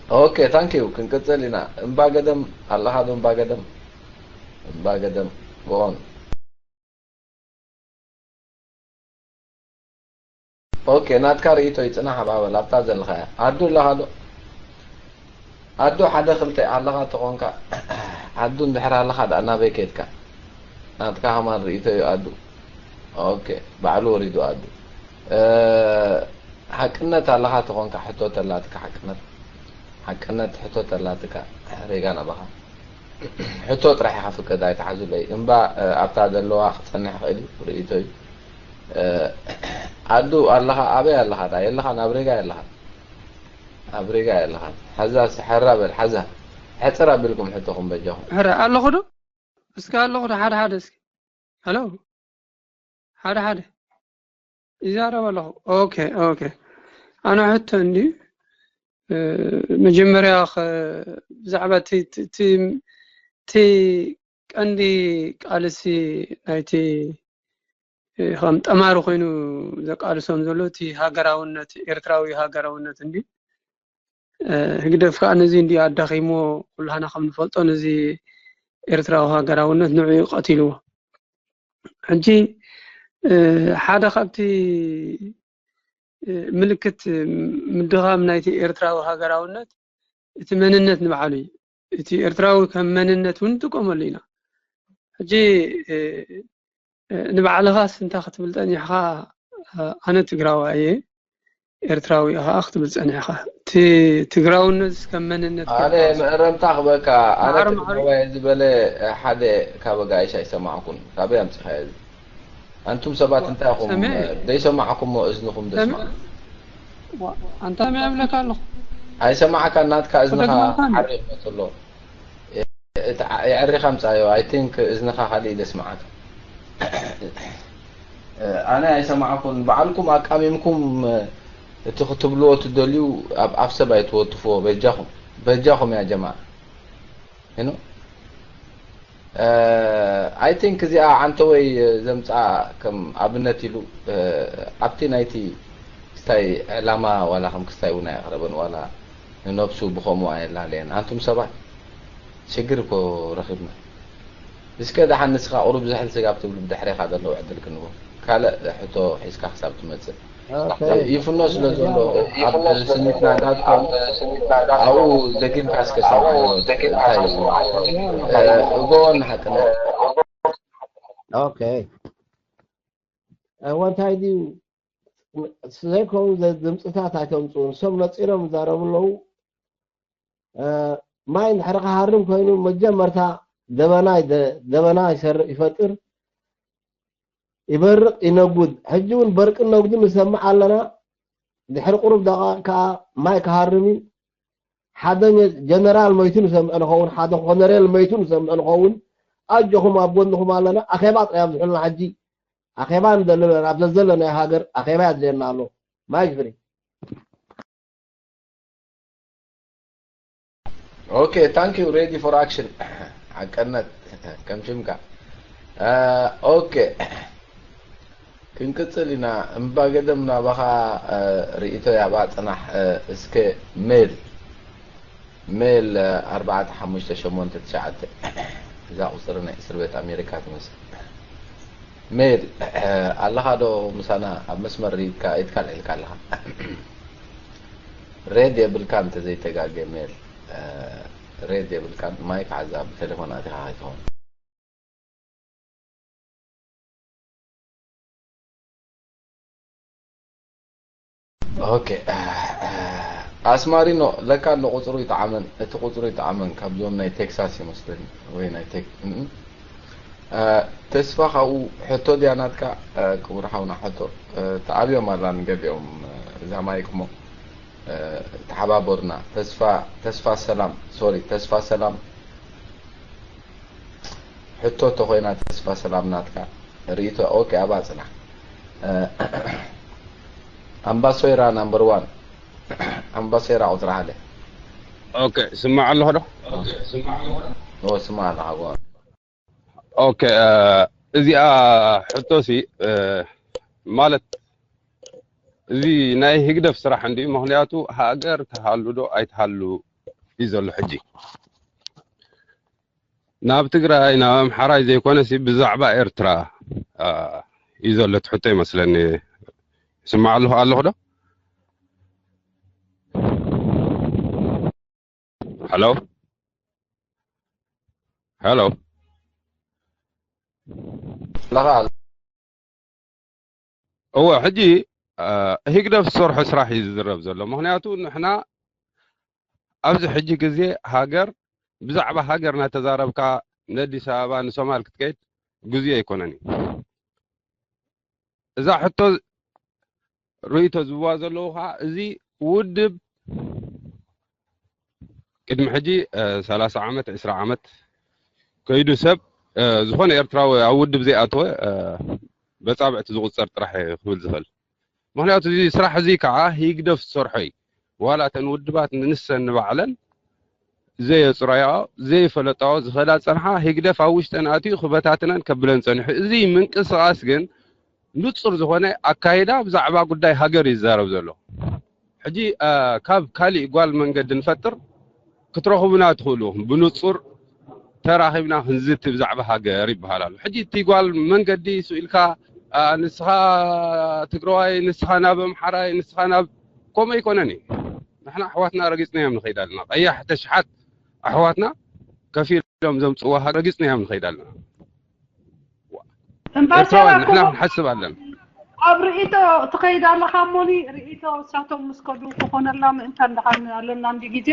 ኦኬ፣ ታንክ ዩ። ክንቅጽል ኢና። እምባ ገደም ኣለኻ ዶ? እምባ ገደም፣ እምባ ገደም፣ ጎ ኦን። ኦኬ፣ ናትካ ርእይቶ ይጽናሕ። ኣባበል ኣብታ ዘለኻ እያ። ኣዱ ኣለኻ ዶ? ኣዱ ሓደ ክልተ ኣለኻ ተኾንካ፣ ኣዱ እንድሕር ኣለኻ ደኣ ናበይ ከድካ? ናትካ ከማን ርእይቶ እዩ ኣዱ። ኦኬ፣ ባዕሉ ወሪዱ ኣዱ። እ፣ ሓቅነት ኣለኻ ተኾንካ፣ ሕቶ ተላትካ ሓቅነት፣ ሓቅነት ሕቶ ተላትካ፣ ሬጋ ናባኻ። ሕቶ ጥራሕ ኢኻ ፍቀድ፣ ኣይትሓዙለይ። እምባ፣ እ፣ ኣብታ ዘለዋ ክጸንሕ ይኽእል እዩ፣ ርእይቶ እዩ። እ፣ ኣዱ ኣለኻ፣ ኣበይ ኣለኻ? ደኣ የለኻን፣ ኣብ ሬጋ የለኻን። ኣብ ሬጋ የለኻን። ሓዛ እስኪ ሓራ በል፣ ሓዛ። ሕጽር ኣቢልኩም ሕቶኹም በጃኹም። ሕረ ኣለኹ ዶ? እስኪ ኣለኹ ዶ? ሓደ ሓደ እስኪ። ሄሎ? ሓደ ሓደ። ይዛረብ ኣለኹ። ኦኬ፣ ኦኬ። ኣነ ሕቶ እንድዩ፣ እ፣ መጀመርያ ኸ ብዛዕባ እቲ፣ እቲ፣ እቲ፣ እቲ ቀንዲ ቃልሲ ናይቲ፣ እ፣ ከም ጠማሪ ኮይኑ ዘቃልሶም ዘሎ እቲ ሃገራውነት፣ ኤርትራዊ ሃገራውነት እንድዩ። እ፣ ህግደፍ ከኣ ነዚ እንድዩ ኣዳኺሞ፣ ኩላህና ከም ንፈልጦ ነዚ ኤርትራዊ ሃገራውነት ንዕኡ ቀቲልዎ። ሕጂ፣ እ፣ ሓደ ካብቲ፣ እ፣ ምልክት ምድኻም ናይቲ ኤርትራዊ ሃገራውነት እቲ መንነት ንባዕሉ እዩ። እቲ ኤርትራዊ ከም መንነት እውን ንጥቀመሉ ኢና። ሕጂ፣ እ፣ እ፣ ንባዕልኻስ እንታይ ክትብል ጸኒሕኻ? እ፣ ኣነ ትግራዋይ እየ፣ ኤርትራዊ እየ ኸኣ ክትብል ጸኒሕኻ። እቲ ትግራውነት ከም መንነት ኣነ ጌርካ ወሲድካ። መእረምታ ክበካ፣ ኣነ ማዕረ ማዕረ ትግራዋይ ዝበለ ሓደ ካብ ኣጋይሽ ኣይሰማዕኩን። ካበይ ኣምጺኻዮ እዚ? ኣንቱም ሰባት እንታይ ኢኹም ሰሚዐ። ዘይሰማዕኩሞ እዝንኹም ሰሚዐ። ደስማዕ? ዋ፣ ኣንታ ሰሚዐ እብለካ ኣለኹ። ኣይሰማዕካን፣ ናትካ እዝንኻ ክደግመልካ እንደ። ዓሪቕ መጽሎ። እቲ ዓ-፣ የዕሪኻ ምጻዮ። I think እዝንኻ ካልእ እዩ ደስማዓካ። ኣነ ኣይሰማዕኩን። ባዕልኩም ኣቃሚምኩም እቲ ክትብልዎ ትደልዩ ኣብ ኣፍ ሰብ ኣይትወትፍዎ። በጃኹም፣ በጃኹም ያ ጀማዓ። You know? እ፣ I think እዚኣ ዓንተወይ ዘምጽኣ ከም ኣብነት ኢሉ፣ እ፣ ኣብቲ ናይቲ ክስታይ ዕላማ ዋላ ከም ክስታይ እውን ኣየቕረበን፣ ዋላ ንነብሱ ብኸምኡ ኣየላለየን። ኣንቱም ሰባት ሽግር እኮ ረኺብና። እስከ ደሓን ንስኻ ቁሩብ ዝሕል ስጋብ ትብሉ ብድሕሬኻ ዘለዉ ዕድል ክንቦ። ካልእ ሕቶ ሒዝካ ክሳብ ትመጽእ። ኦኬ። ይፍኖ ስለ ዘሎ ኣብ ስኒትና ዳት ኮም ኣብኡ ደጊምካ እስከ ሰምዓዮ። እንታይ እዩ? እ፣ እጎ ንሓቅነት። ኦኬ። እ፣ ወንታይ ድዩ? ዘይከውን ዘ-፣ ድምፅታት ኣይተምፅኡ። ንሶም ነፂሮም ይዛረቡ ኣለዉ። እ፣ ማይ እንድሕር ክሃርም ኮይኑ መጀመርታ ደበና ይደ-፣ ደበና ይሰርእ ይፈጥር፣ ይበርቕ፣ ይነጉድ። ሕጂ እውን በርቅን ነጉድን ንሰምዕ ኣለና። ድሕሪ ቁሩብ ደቓቕ ከዓ ማይ ክሃርም እዩ። ሓደ ኘ-፣ ጀነራል መይቱ ንሰምዕ ንኸውን፣ ሓደ ኮነሬል መይቱ ንሰምዕ ንኸውን። ኣጆኹም ኣብ ጎንኹም ኣለና። ኣኼባ ጥራይ ኣብዝሑልና ሕጂ። ኣኼባ ንደሊ ኣለና። ኣብ ዘዘለናዮ ሃገር ኣኼባ የድልየና ኣሎ። ማይክ ፍሪ። ኦኬ፣ thank you። Ready for action። ሓቀነት ከም ሽምካ። እ፣ ኦኬ፣ ክንቅጽል ኢና። እምባ ገደም ናባኻ፣ እ፣ ርእይቶ ያባ ጽናሕ፣ እ፣ እስከ ሜል፣ ሜል፣ እ፣ ኣርባዕተ ሓሙሽተ ሸሞንተ ትሽዓተ። እዛ ቁጽሪ ናይ እስር ቤት ኣሜሪካ ትመስል። ሜል፣ እ፣ ኣለኻ ዶ ምሳና? ኣብ መስመር ርኢትካ፣ ኢድካ ኣልዒልካ ኣለኻ። ሬድ የብልካን እንተዘይተጋግየ ሜል፣ እ፣ ሬድ የብልካን። ማይክ ሓዛ ብቴሌፎን ኣቲኻ ከይትኸውን። ኦኬ፣ እ፣ እ፣ ኣስማሪኖ ለካ ኣሎ ቁጽሩ ይጠዓመን፣ እቲ ቁጽሩ ይጠዓመን ካብዞም ናይ ቴክሳስ ይመስለኒ ወይ ናይ ቴክ-፣ እ፣ እ፣ ተስፋ ካብኡ ሕቶ ድያ ናትካ? እ፣ ክቡር ሓውና ሕቶ፣ እ፣ ተኣብዮም ኣላ ንገሊኦም፣ እ፣ እዛ ማይክ እሞ፣ እ፣ ተሓባበሩና። ተስፋ፣ ተስፋ ሰላም፣ ሶሪ፣ ተስፋ ሰላም ሕቶ ተኾይና ተስፋ ሰላም ናትካ ርእይቶ። ኦኬ፣ ኣብኣ ጽናሕ። እ፣ ኣምባሶይራ ናምበር ዋን። ኣምባሶይራ ቁጽሪ ሓደ። ኦኬ፣ ስማዕ ኣለኹ ዶ? ኦ፣ ስማዕ ኣለኻ፣ ጎ ኦን። ኦኬ፣ እ፣ እዚኣ ሕቶሲ፣ እ፣ ማለት እዚ ናይ ህግደፍ ስራሕ እንድዩ። ምኽንያቱ ሃገር ትሃሉ ዶ ኣይትሃሉ፣ እዩ ዘሎ ሕጂ። ናብ ትግራይ ናብ ኣምሓራይ ዘይኮነሲ ብዛዕባ ኤርትራ እዩ ዘሎ ትሕቶ ይመስለኒ። ይስማዕ ኣለኹ ኣለኹ ዶ? ሄሎ ሄሎ እወ ሕጂ ህግደፍ ዝሰርሖ ስራሕ እዩ ዝዝረብ ዘሎ። ምክንያቱ ንሕና ኣብዚ ሕጂ ግዜ ሃገር ብዛዕባ ሃገር እናተዛረብካ ንኣዲስ ኣበባ ንሶማል ክትከይድ ግዜ ኣይኮነን እዩ። እዛ ሕቶ ርእይቶ ዝብዋ ዘለዉ ከዓ እዚ ውድብ ቅድሚ ሕጂ ሰላሳ ዓመት ዕስራ ዓመት ከይዱ ሰብ ዝኾነ ኤርትራዊ ኣብ ውድብ ዘይኣተወ በፃብዕቲ ዝቁፀር ጥራሕ ክብል ዝኽእል። ምክንያቱ እዚ ስራሕ እዚ ከዓ ህግደፍ ዝሰርሖ እዩ። ዋላ እተን ውድባት ንሰን ንባዕለን ዘየፅረያኦ ዘይፈለጣኦ ዝኸዳ ፀንሓ ህግደፍ ኣብ ውሽጠን ኣትዩ ክበታትነን ከብለን ፀኒሑ። እዚ ምንቅስቃስ ግን ንፁር ዝኾነ ኣካይዳ ብዛዕባ ጉዳይ ሃገር እዩ ዝዛረብ ዘሎ። ሕጂ ካብ ካሊእ ጓል መንገዲ ንፈጥር ክትረኽቡና ትኽእሉ ኢኹም። ብንፁር ተራኺብና ክንዝቲ ብዛዕባ ሃገር ይበሃል ኣሎ። ሕጂ እቲ ጓል መንገዲ ስኢልካ ንስኻ ትግራዋይ፣ ንስኻ ናብ ኣምሓራይ፣ ንስኻ ናብ ከምኡ ኣይኮነን እዩ። ንሕና ኣሕዋትና ረጊፅናዮም ንኸይድ ኣለና። ቀያሕቲ ኣሽሓት ኣሕዋትና ከፊሎም ዘምፅዋ ሃገር ረጊፅናዮም ንኸይድ ኣለና። እምባቸራ ኤርትራውያን ንሕና ክንሓስብ ኣለና። ኣብ ርእይቶ ትኸይድ ኣለኻ እሞኒ ርእይቶ እሳቶም ምስ ከዱ ክኾነላ ምእንታን ደሓን ኣለና እንዲ ግዜ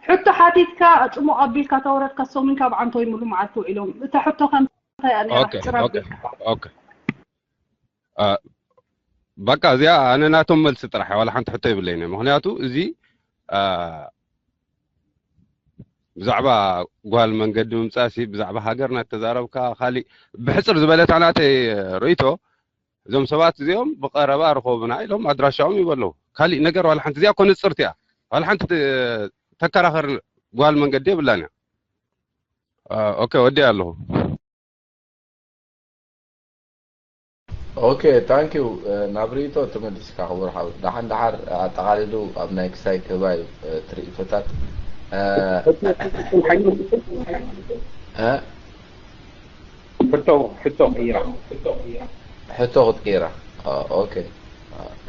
ሕቶ ሓቲትካ ጽሙቕ ኣቢልካ ተወረድካ ሰሙን ካብ ዓንቶ ይምሉ መዓልቲ ውዒሎም እታ ሕቶ ከም እንታይ እያ ነይራ ኦኬ ሕጽር ኦኬ ኣቢልካ ኦኬ በቃ እዚኣ ኣነ ናቶም መልሲ ጥራሕ ዋላ ሓንቲ ሕቶ ይብለይን ምክንያቱ እዚ ብዛዕባ ጓል መንገዲ ምምፃእሲ ብዛዕባ ሃገር እናተዛረብካ ካሊእ ብሕፅር ዝበለታ ናተይ ርእይቶ እዞም ሰባት እዚኦም ብቀረባ ርኸቡና ኢሎም ኣድራሻኦም ይበለዉ ካሊእ ነገር ዋላ ሓንቲ እዚኣ ኮ ንፅርቲ እያ ዋላ ሓንቲ ተከራኸር ጓል መንገዲ የብላን እያ ኦኬ ወዲ ኣለኹ ኦኬ ታንኪዩ ናብ ርእይቶ ተመሊስካ ክቡር ሓው ደሓን ደሓር ኣጠቓሊሉ ኣብ ናይ ክሳይ ክህባ እዩ እቲ ርእይቶታት ሕቶ ሕቶ ቀይራ ሕቶ ክትቀይራ ኦኬ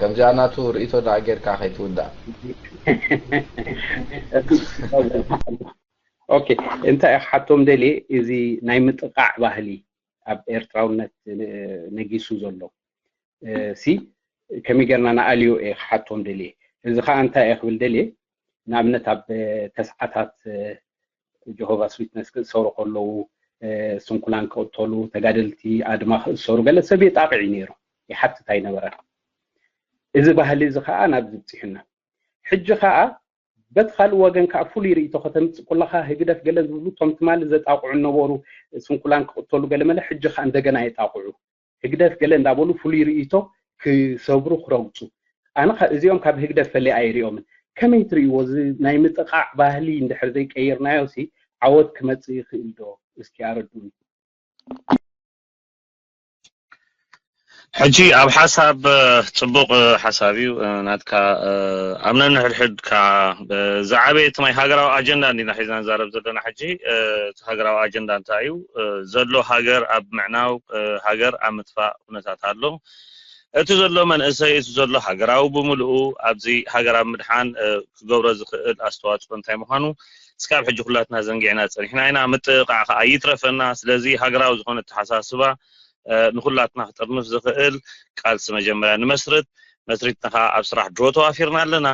ከምዚኣ ናቱ ርእይቶ ደኣ ጌርካ ከይትውዳእ ኦኬ እንታይ ክሓቶም ደልየ እዚ ናይ ምጥቃዕ ባህሊ ኣብ ኤርትራውነት ነጊሱ ዘሎ ሲ ከመይ ጌርና ንኣልዮ እየ ክሓቶም ደልየ እዚ ከዓ እንታይ እየ ክብል ደልየ ንኣብነት ኣብ ተስዓታት ጀሆቫስ ዊትነስ ክእሰሩ ከለዉ ስንኩላን ክቕተሉ ተጋደልቲ ኣድማ ክእሰሩ ገለ ሰብ የጣቕዕ እዩ ነይሩ ይሓትት ኣይነበረን እዚ ባህሊ እዚ ከዓ ናብዚ ብፂሑና ሕጂ ከዓ በቲ ካልእ ወገን ከዓ ፍሉይ ርእይቶ ከተምፅእ ከለካ ህግደፍ ገለ ዝብሉ እቶም ትማሊ ዘጣቕዑ ነበሩ ስንኩላን ክቕተሉ ገለ መለ ሕጂ ከዓ እንደገና የጣቕዑ ህግደፍ ገለ እንዳበሉ ፍሉይ ርእይቶ ክሰብሩ ክረግፁ ኣነ እዚኦም ካብ ህግደፍ ፈለየ ኣይሪኦምን ከመይ ትርእይዎ እዚ ናይ ምጥቃዕ ባህሊ እንድሕር ዘይቀይርናዮ ሲ ዓወት ክመፅእ ይኽእል ዶ እስኪ ኣረዱኒ ሕጂ ኣብ ሓሳብ ፅቡቕ ሓሳብ እዩ ናትካ ኣብ ነንሕድሕድ ከዓ ዝዓበየ እቲ ናይ ሃገራዊ ኣጀንዳ እንዲና ሒዝና ንዛረብ ዘለና ሕጂ እቲ ሃገራዊ ኣጀንዳ እንታይ እዩ ዘሎ ሃገር ኣብ ምዕናው ሃገር ኣብ ምጥፋእ ኩነታት ኣሎ እቲ ዘሎ መንእሰይ እቲ ዘሎ ሃገራዊ ብምልኡ ኣብዚ ሃገር ኣብ ምድሓን ክገብሮ ዝኽእል ኣስተዋፅኦ እንታይ ምዃኑ እስካብ ሕጂ ኩላትና ዘንጊዕና ፀኒሕና ኢና ምጥቕቃዕ ከዓ ይትረፈና ስለዚ ሃገራዊ ዝኾነ ኣተሓሳስባ ንኹላትና ክጥርንፍ ዝኽእል ቃልሲ መጀመርያ ንመስርት መስሪትና ከዓ ኣብ ስራሕ ድሮ ተዋፊርና ኣለና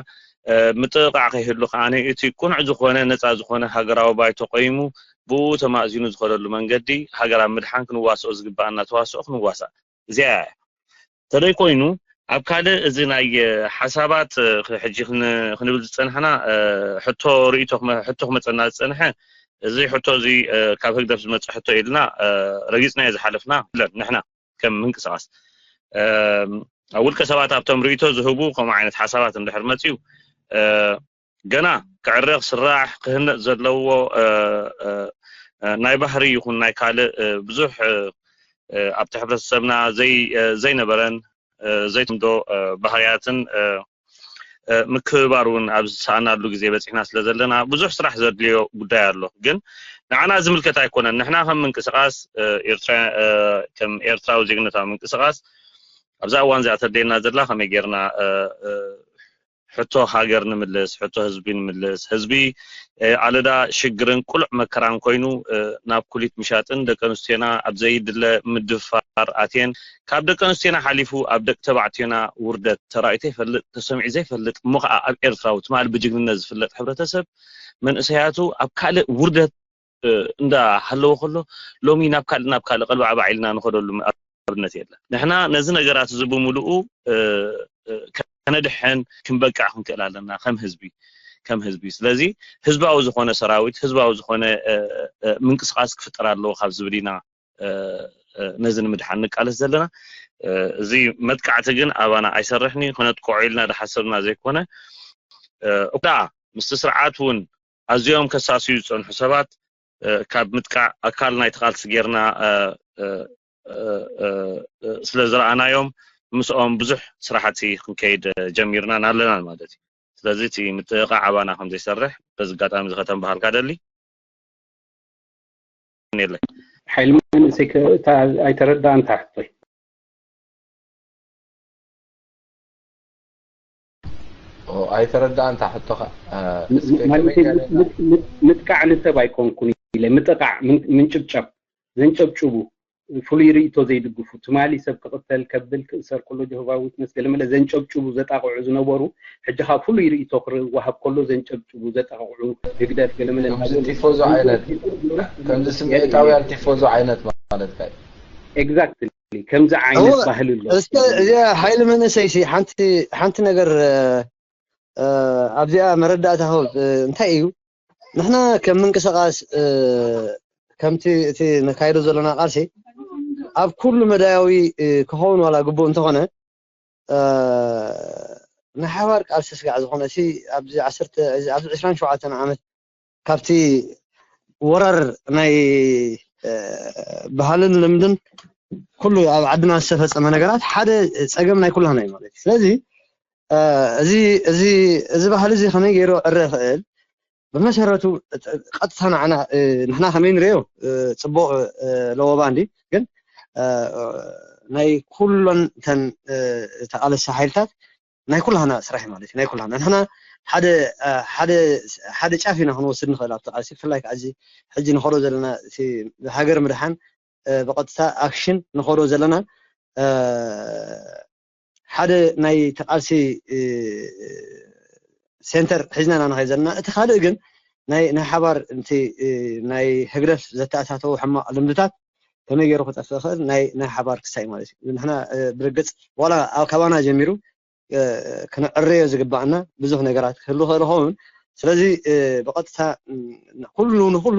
ምጥቕቃዕ ከይህሉ ከዓ እቲ ቁኑዕ ዝኾነ ነፃ ዝኾነ ሃገራዊ ባይቶ ቆይሙ ብኡ ተማእዚኑ ዝኸደሉ መንገዲ ሃገር ኣብ ምድሓን ክንዋስኦ ዝግበኣና ተዋስኦ ክንዋሳእ እዚኣ እያ ተደይ ኮይኑ ኣብ ካልእ እዚ ናይ ሓሳባት ሕጂ ክንብል ዝፀንሕና ሕቶ ርእቶ ሕቶ ክመፀና ዝፀንሐ እዚ ሕቶ እዚ ካብ ህግደፍ ዝመፀ ሕቶ ኢልና ረጊፅናዮ ዝሓለፍና ለን ንሕና ከም ምንቅስቃስ ኣብ ውልቀ ሰባት ኣብቶም ርእቶ ዝህቡ ከምኡ ዓይነት ሓሳባት እንድሕር መፅዩ ገና ክዕረ ክስራሕ ክህነፅ ዘለዎ ናይ ባህሪ ይኹን ናይ ካልእ ብዙሕ ኣብቲ ሕብረተሰብና ዘይነበረን ዘይትምዶ ባህርያትን ምክብባር እውን ኣብ ዝሰኣናሉ ግዜ በፂሕና ስለ ዘለና ብዙሕ ስራሕ ዘድልዮ ጉዳይ ኣሎ። ግን ንዓና ዝምልከት ኣይኮነን። ንሕና ከም ምንቅስቃስ ኤርትራ ከም ኤርትራዊ ዜግነታዊ ምንቅስቃስ ኣብዛ እዋን እዚኣ ተደልና ዘላ ከመይ ጌርና ሕቶ ሃገር ንምልስ፣ ሕቶ ህዝቢ ንምልስ። ህዝቢ ኣለዳ ሽግርን ቁሉዕ መከራን ኮይኑ ናብ ኩሊት ምሻጥን ደቂ ኣንስትዮና ኣብ ዘይድለ ምድፋር ኣትየን ካብ ደቂ ኣንስትዮና ሓሊፉ ኣብ ደቂ ተባዕትዮና ውርደት ተራእዩ ዘይፈልጥ ተሰሚዑ ዘይፈልጥ እሞ ከዓ ኣብ ኤርትራዊ ትማሊ ብጅግንነት ዝፍለጥ ሕብረተሰብ መንእሰያቱ ኣብ ካልእ ውርደት እንዳሃለወ ከሎ ሎሚ ናብ ካልእ ናብ ካልእ ቀልባዕባዕ ኢልና ንኸደሉ ኣብነት የለን። ንሕና ነዚ ነገራት እዚ ብምሉኡ ከነድሕን ክንበቅዕ ክንክእል ኣለና ከም ህዝቢ ከም ህዝቢ። ስለዚ ህዝባዊ ዝኾነ ሰራዊት፣ ህዝባዊ ዝኾነ ምንቅስቃስ ክፍጠር ኣለዎ ካብ ዝብል ኢና ነዚ ንምድሓን ንቃለስ ዘለና። እዚ መጥቃዕቲ ግን ኣባና ኣይሰርሕን እዩ። ክነጥቅዖ ኢልና ዝሓሰብና ዘይኮነ እዳ ምስቲ ስርዓት እውን ኣዝዮም ከሳስዩ ዝፀንሑ ሰባት ካብ ምጥቃዕ ኣካል ናይቲ ቃልሲ ጌርና ስለ ዝረኣናዮም ምስኦም ብዙሕ ስራሕቲ ክንከይድ ጀሚርናን ኣለናን ማለት እዩ። ስለዚ እቲ ምጥቕቃዕ ኣባና ከም ዘይሰርሕ በዚ ኣጋጣሚ እዚ ከተንበሃልካ ደሊ የለ። ሓይሊ መንእሰይ ከ- እታ ኣይተረዳእን እታ ሕቶይ። ኦ፣ ኣይተረዳእን እታ ሕቶኻ። እ፣ እስከ ከመይ ማለተይ ገለ ምጥ- ምጥ- ምጥቃዕ ንሰብ ኣይኮንኩን ኢለ ምጥቃዕ ምን- ምንጭብጫብ ዘንጨብጭቡ ፍሉይ ርእይቶ ዘይድግፉ ትማሊ ሰብ ክቕተል ከብል ክእሰር ከሎ ጀሆቫ ዊትነስ ገለመለ ዘንጨብጭቡ ዘጣቕዑ ዝነበሩ ሕጂ ካብ ፍሉይ ርእይቶ ክወሃብ ከሎ ዘንጨብጭቡ ዘጣቕዑ ህግደፍ ገለመለ ከምዚ ቲፎዞ ዓይነት ከምዚ ስምዒታውያን ቲፎዞ ዓይነት ማለትካ እዩ። ኤግዛክትሊ ከምዚ ዓይነት ባህሊ ኣሎ። እስከ እዚ ሓይሊ መንእሰይ ሲ ሓንቲ ሓንቲ ነገር እ፣ ኣብዚኣ መረዳእታ ክህብ እ፣ እንታይ እዩ ንሕና ከም ምንቅስቃስ እ፣ ከምቲ እቲ ነካይዶ ዘለና ቃልሲ ኣብ ኩሉ መዳያዊ እ፣ ክኸውን ዋላ ግቡእ እንተኾነ እ፣ ናይ ሓባር ቃልሲ ስጋዕ ዝኾነ እቲ ኣብዚ ዓሰርተ ኣብዚ ዕስራን ሸውዓተን ዓመት ካብቲ ወራር ናይ እ፣ ባህልን ልምድን ኩሉ ኣብ ዓድና ዝተፈፀመ ነገራት ሓደ ፀገም ናይ ኩላና እዩ ማለት እዩ። ስለዚ እ፣ እዚ እዚ እዚ ባህሊ እዚ ከመይ ገይሩ ክዕረ ይኽእል? ብመሰረቱ እ፣ ቀጥታ ንዓና እ፣ ንሕና ከመይ ንሪኦ እ፣ ፅቡቕ እ፣ ለወባ እንዲ ግን እ፣ ናይ ኩሎን እተን እ፣ ተቓለስቲ ሓይልታት ናይ ኩላህና ስራሕ እዩ ማለት እዩ። ናይ ኩላህና ንሕና ሓደ እ፣ ሓደ ሓደ ጫፍ ኢና ክንወስድ ንኽእል ኣብቲ ቃልሲ ብፍላይ ከዓ እዚ ሕጂ ንኸዶ ዘለና እቲ ሃገር ምድሓን እ፣ ብቐጥታ ኣክሽን ንኸዶ ዘለና እ፣ ሓደ ናይ ተቃልሲ እ፣ ሴንተር ሒዝና ኢና ንኸይድ ዘለና። እቲ ካልእ ግን ናይ ናይ ሓባር እቲ እ፣ ናይ ህግደፍ ዘተኣታተው ሕማቕ ልምድታት ከመይ ገይሩ ክጠፍእ ይኽእል ናይ ናይ ሓባር ክሳይ ማለት እዩ። ንሕና እ፣ ብርግጽ ዋላ ኣብ ካባና ጀሚሩ እ፣ ክንዕረዮ ዝግባኣና ብዙሕ ነገራት ክህሉ ይኽእል ይኸውን። ስለዚ እ፣ ብቐጥታ እ፣ ኩሉ ንኹሉ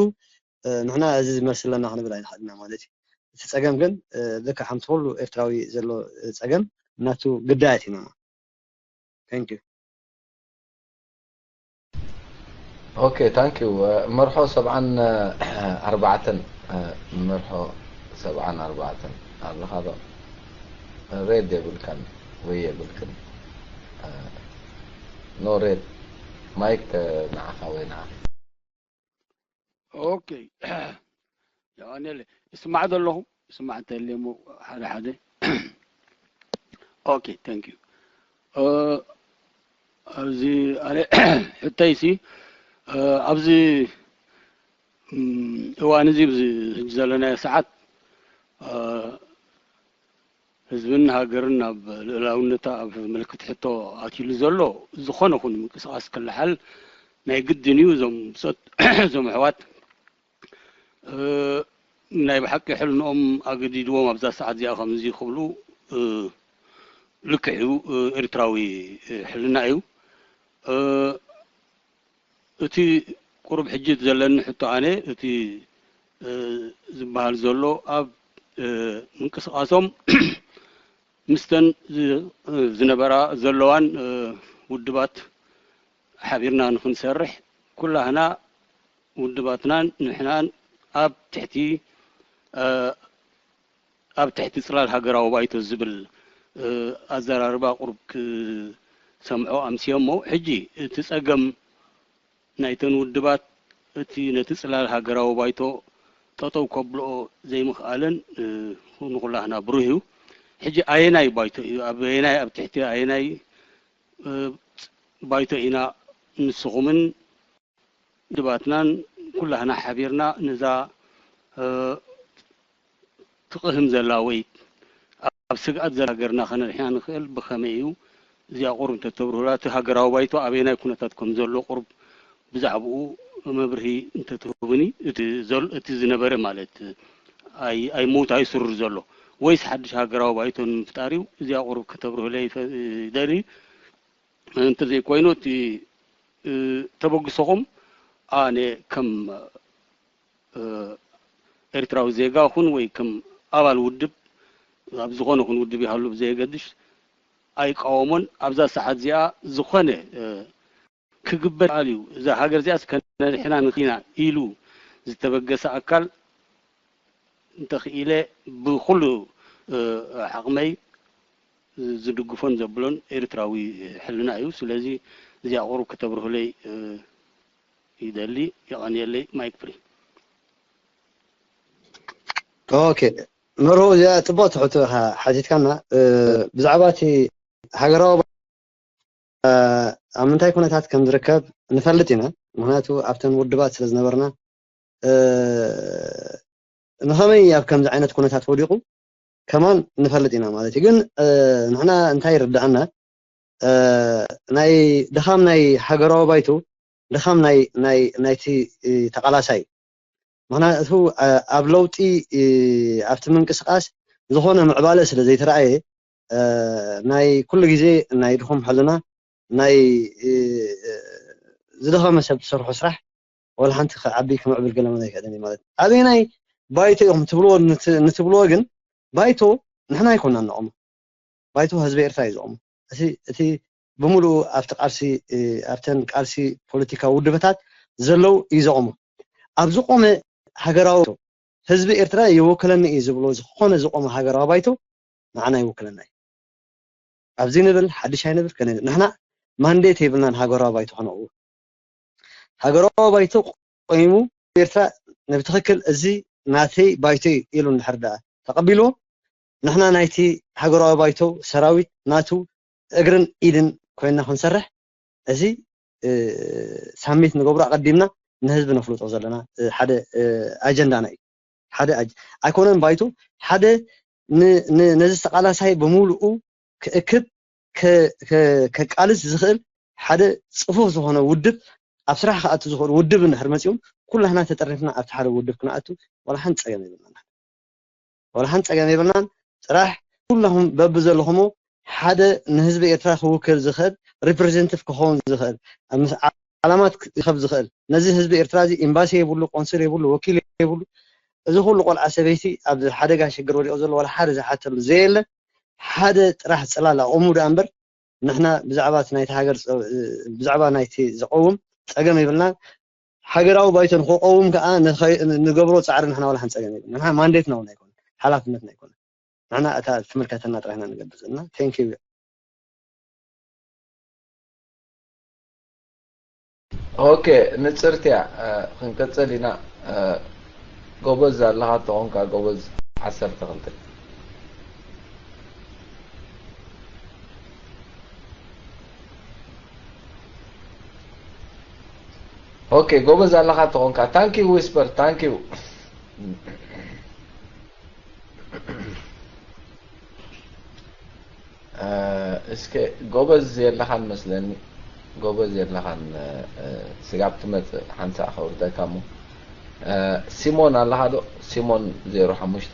እ፣ ንሕና እዚ ዝመስለና ክንብል ኣይንኽእልና ማለት እዩ። እቲ ጸገም ግን እ፣ ልክዕ ከምቲ ኩሉ ኤርትራዊ ዘሎ እ፣ ጸገም ናቱ ግዳያት ኢና። Thank you። ኦኬ ታንክ ዩ። መርሖ ሰብዓን ኣርባዕተን መርሖ ሰብዓን ኣርባዕተን ኣለኻ ዶ? ሬድ የብልካን ወይ የብልክን? ኖ ሬድ ማይክ ንዓኻ ወይ ንዓኺ። ኦኬ የቐንየለይ። ይስማዕ ዶ ኣለኹ? ይስማዕ እንተልየ እሞ ሓደ ሓደ። ኦኬ ታንክ ዩ። እ፣ ኣብዚ ኣነ ሕቶይሲ እ፣ ኣብዚ እም፣ እዋን እዚ ኣብዚ ሕጂ ዘለናዮ ሰዓት እ፣ ህዝብን ሃገርን ኣብ ልእላውነታ ኣብ ምልክት ሕቶ ኣትዩሉ ዘሎ ዝኾነ ኹን ምንቅስቃስ ክለሓል ናይ ግድን እዩ። እዞም ብጾት እዞም ኣሕዋት እ፣ ናይ ብሓቂ ሕልንኦም ኣገዲድዎም ኣብዛ ሰዓት እዚኣ ከምዚ ክብሉ እ፣ ልክዕ እዩ። እ፣ ኤርትራዊ እ፣ ሕልና እዩ። እ፣ እቲ ቁሩብ ሕጂ እቲ ዘለኒ ሕቶ ኣነ እቲ እ፣ ዝበሃል ዘሎ ኣብ እ፣ ምንቅስቃሶም ምስተን ዝ- ዝነበራ ዘለዋን እ፣ ውድባት ሓቢርና ንክንሰርሕ ኩላህና ውድባትናን ንሕናን ኣብ ትሕቲ እ፣ ኣብ ትሕቲ ጽላል ሃገራዊ ባይቶ ዝብል እ፣ ኣዘራርባ ቁሩብ ክ- ሰምዖ ኣምስዮሞ። ሕጂ እቲ ጸገም ናይተን ውድባት እቲ ነቲ ጽላል ሃገራዊ ባይቶ ጠጠው ከብልኦ ዘይምኽኣለን ንኹላህና ብሩህ እዩ። ሕጂ ኣየናይ ባይቶ እዩ? ኣየናይ ኣብ ትሕቲ ኣየናይ ባይቶ ኢና ንስኹምን ድባትናን ኩላህና ሓቢርና ነዛ ትቕህም ዘላ ወይ ኣብ ስግኣት ዘላ ሃገርና ከነድሕና ንኽእል ብኸመይ እዩ? እዚኣ ቁሩብ እንተተብርሁላ፣ እቲ ሃገራዊ ባይቶ ኣበየናይ ኩነታት ከም ዘሎ ቁሩብ ብዛዕባኡ መብርሂ እንተትህቡኒ፣ እቲ ዝነበረ ማለት ኣይሞት ኣይስሩር ዘሎ ወይስ ሓድሽ ሃገራዊ ባይቶ ንምፍጣር እዩ? እዚኣ ቁሩብ ከተብርሁለይ ይደሊ። እንተዘይኮይኑ እቲ ተበግሶኹም ኣነ ከም ኤርትራዊ ዜጋ ኹን ወይ ከም ኣባል ውድብ ኣብ ዝኾነ ኹን ውድብ ይሃሉ ብዘየገድሽ ኣይቃወሞን። ኣብዛ ሰዓት እዚኣ ዝኾነ ክግበር ኣልዩ እዛ ሃገር እዚኣስ ከነድሕና ንኽኢና ኢሉ ዝተበገሰ ኣካል እንተኽኢለ ብኹሉ ዓቕመይ ዝድግፎን ዘብሎን ኤርትራዊ ሕልና እዩ። ስለዚ እዚኣ ቁሩብ ከተብርሁለይ ይደሊ። የቐንየለይ። ማይክ ፍሪ። ኦኬ፣ መርሁ እዚኣ ጽቡቕ ትሕቶ ሓቲትካና። ብዛዕባ እቲ ሃገራዊ ኣብ ምንታይ ኩነታት ከም ዝርከብ ንፈልጥ ኢና። ምክንያቱ ኣብተን ውድባት ስለ ዝነበርና ንኸመይ ኣብ ከምዚ ዓይነት ኩነታት ወዲቑ ከማን ንፈልጥ ኢና ማለት እዩ። ግን ንሕና እንታይ ይርድኣና፣ ናይ ድኻም ናይ ሃገራዊ ባይቶ፣ ድኻም ናይ ናይ ናይቲ ተቓላሳይ፣ ምክንያቱ ኣብ ለውጢ ኣብቲ ምንቅስቃስ ዝኾነ ምዕባለ ስለ ዘይተረኣየ ናይ ኩሉ ግዜ ናይ ድኹም ሕልና ናይ ዝደኸመ ሰብ ትሰርሖ ስራሕ ወላ ሓንቲ ክዓቢ ክምዕብል ገለ መለ ኣይክእልን እዩ ማለት እዩ። ኣበየናይ ባይቶ ኢኹም ትብልዎ ንትብልዎ ግን ባይቶ ንሕና ኣይኮና ንቆሞ። ባይቶ ህዝቢ ኤርትራ እዩ ዘቆሞ። እቲ እቲ ብምሉኡ ኣብቲ ቃልሲ ኣብተን ቃልሲ ፖለቲካዊ ውድበታት ዘለው እዩ ዘቆሞ። ኣብ ዝቆመ ሃገራዊ ህዝቢ ኤርትራ ይውክለኒ እዩ ዝብሎ ዝኾነ ዝቆመ ሃገራዊ ባይቶ ንዓና ይውክለና እዩ። ኣብዚ ንብል ሓድሽ ኣይንብል ከነ ንሕና ማንዴት የብልናን ሃገራዊ ባይቶ ከነቕው። ሃገራዊ ባይቶ ቆይሙ ኤርትራ ንብትኽክል እዚ ናተይ ባይቶ እዩ ኢሉ እንድሕር ደኣ ተቐቢልዎ ንሕና ናይቲ ሃገራዊ ባይቶ ሰራዊት ናቱ እግርን ኢድን ኮይና ክንሰርሕ እዚ ሳሚት ንገብሮ ኣቐዲምና ንህዝቢ ነፍልጦ ዘለና ሓደ ኣጀንዳና እዩ። ሓደ ኣይኮነን ባይቶ ሓደ ነዚ ተቃላሳይ ብምሉኡ ክእክብ ከቃልስ ዝኽእል ሓደ ፅፉፍ ዝኾነ ውድብ ኣብ ስራሕ ክኣቱ ዝኽእል ውድብ እንድሕር መፂኦም ኩላህና ተጠርኒፍና ኣብቲ ሓደ ውድብ ክንኣቱ ዋላ ሓንቲ ፀገም የብልና። ዋላ ሓንቲ ፀገም የብልናን። ጥራሕ ኩላኹም በቢ ዘለኹሞ ሓደ ንህዝቢ ኤርትራ ክውክል ዝኽእል ሪፕሬዘንቲቭ ክኸውን ዝኽእል ዓላማት ክኸብ ዝኽእል ነዚ ህዝቢ ኤርትራ እዚ ኤምባሲ የብሉ፣ ቆንስል የብሉ፣ ወኪል የብሉ። እዚ ኩሉ ቆልዓ ሰበይቲ ኣብ ሓደጋ ሽግር ወዲቑ ዘሎ ዋላ ሓደ ዝሓተሉ ዘየለ ሓደ ጥራሕ ፅላል ኣቑሙ ደኣ እምበር ንሕና ብዛዕባ እቲ ናይቲ ሃገር ብዛዕባ ናይቲ ዝቐውም ፀገም የብልና። ሃገራዊ ባይቶ ንክቐውም ከዓ ንገብሮ ፃዕሪ ንሕና ዋላ ሓንቲ ፀገም የብልና። ንሕና ማንዴትና እውን ኣይኮነ ሓላፍነትና ኣይኮነ። ንሕና እታ ትምልከተና ጥራሕና ንገብር ዘለና። Thank you። ኦኬ ንፅርትያ ክንቅፅል ኢና። ጎበዝ ኣለኻ ተኾንካ ጎበዝ ዓሰርተ ክልተ። ኦኬ ጎበዝ ኣለኻ ተኾንካ thank you whisper thank you። እስከ ጎበዝ የለኻን መስለኒ ጎበዝ የለኻን። ስጋብ ትመፅእ ሓንሳእ ከውርደካ እሞ። ሲሞን ኣለኻ ዶ? ሲሞን ዜሮ ሓሙሽተ።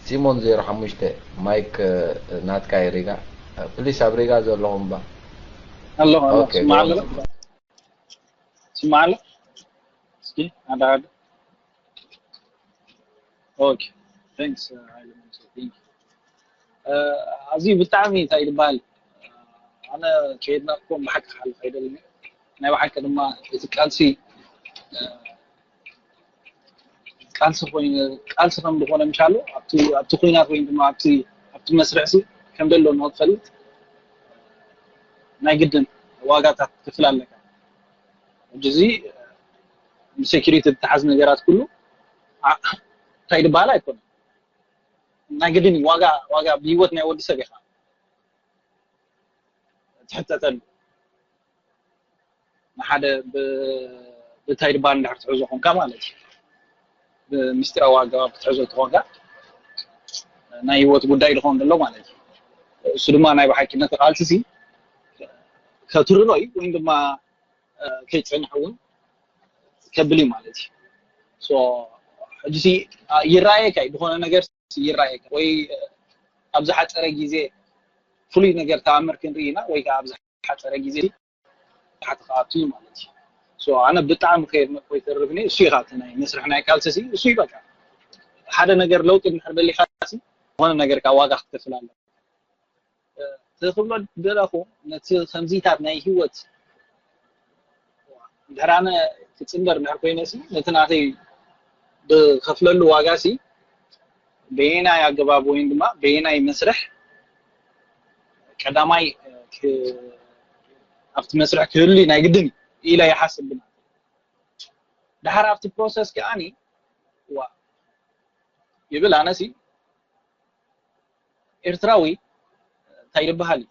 ሲሞን ዜሮ ሓሙሽተ ማይክ ናትካ እዩ ሪጋ። ፕሊስ ኣብ ሪጋ ዘለኹም ባ ኣለኹ ኣለኹ። ስማዕ ኣሎ ስማዕ ኣሎ። እስኪ ሓደ ሓደ። ኦኬ ታንክስ። ኣዝዩ ብጣዕሚ እንታይ ዝበሃል ኣነ ከየድነቕኩም ብሓቂ ክሓልፍ ኣይደልን። ናይ ብሓቂ ድማ እቲ ቃልሲ ቃልሲ ኮይኑ ቃልሲ ከም ዝኾነ ምሻሉ ኣብቲ ኣብቲ ኩናት ወይ ድማ ኣብቲ ኣብቲ መስርዕ ሲ ከም ዘሎ ንክትፈልጥ ናይ ግድን ዋጋታት ክትከፍል ኣለካ። ሕጂ እዚ ብሴኪሪቲ ዝተሓዝ ነገራት ኩሉ እንታይ ዝበሃል ኣይኮነን። ናይ ግድን ዋጋ ዋጋ ብሂወት ናይ ወዲ ሰብ ኢኻ ትሕተተሉ። ንሓደ ብታይድ ባን ድሕር ትሕዞ ኮንካ ማለት እዩ። ብምስጢራዊ ኣገባብ ክትሕዞ ተኾንካ ናይ ህይወት ጉዳይ ድኾን ዘሎ ማለት እዩ። እሱ ድማ ናይ ብሓቂ ነቲ ቃልሲ ሲ ከትርኖ እዩ ወይም ድማ ከይፀንሕ እውን ከብል እዩ ማለት እዩ። ሕጂ ይረኣየካ እዩ፣ ዝኾነ ነገር ይረኣየካ ወይ ኣብ ዝሓፀረ ግዜ ፍሉይ ነገር ተኣምር ክንርኢ ኢና ወይ ከዓ ኣብ ዝሓፀረ ግዜ ታሕቲ ክኣቱ እዩ ማለት እዩ። ኣነ ብጣዕሚ ከየድነቅኩ ይተርፍኒ እሱ ኢኻ እቲ ናይ መስርሕ ናይ ቃልሲ ሲ እሱ እዩ በቃ ሓደ ነገር ለውጢ እንድሕር ደሊኻ ሲ ዝኾነ ነገር ካብ ዋጋ ክትከፍል ኣለካ። እቲ ክብሎ ደለኹ ነቲ ከምዚታት ናይ ህይወት እንድሕር ኣነ ክፅንበር እንድሕር ኮይነ ሲ ነቲ ናተይ ብከፍለሉ ዋጋ ሲ በየናይ ኣገባብ ወይም ድማ በየናይ መስርሕ ቀዳማይ ኣብቲ መስርሕ ክህሉ ናይ ግድን ኢለ ይሓስብ። ብና ድሓር ኣብቲ ፕሮሰስ ከዓኒ ዋ ይብል ኣነሲ ኤርትራዊ እንታይ ይበሃል እዩ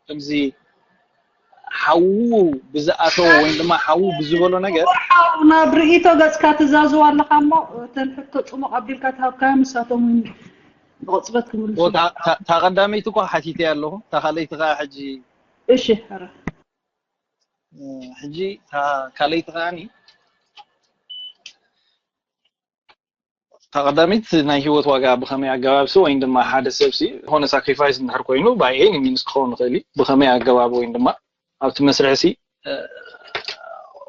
ከምዚ ሓዉ ብዝኣተዎ ወይ ድማ ሓዉ ብዝበሎ ነገር ናብ ርእይቶ ገጽካ ትዛዝዋ ኣለኻ እሞ እተን ሕቶ ጽሙቕ ኣቢልካ ትሃብካዮ ንሳቶም እውን ብቕጽበት ክምልሱ። እታ ቀዳመይቲ እኳ ሓቲተ ኣለኹ እታ ካልኣይቲ ከዓ ሕጂ እሺ ረ ሕጂ እታ ካልኣይቲ ከዓኒ እታ ቀዳሚት ናይ ህይወት ዋጋ ብኸመይ ኣገባብሲ ወይ ድማ ሓደ ሰብሲ ዝኾነ ሳክሪፋይስ እንድሕር ኮይኑ ባይ ኤኒ ሚንስ ክኸውን ይኽእል እዩ ብኸመይ ኣገባብ ወይ ድማ ኣብቲ መስርሕሲ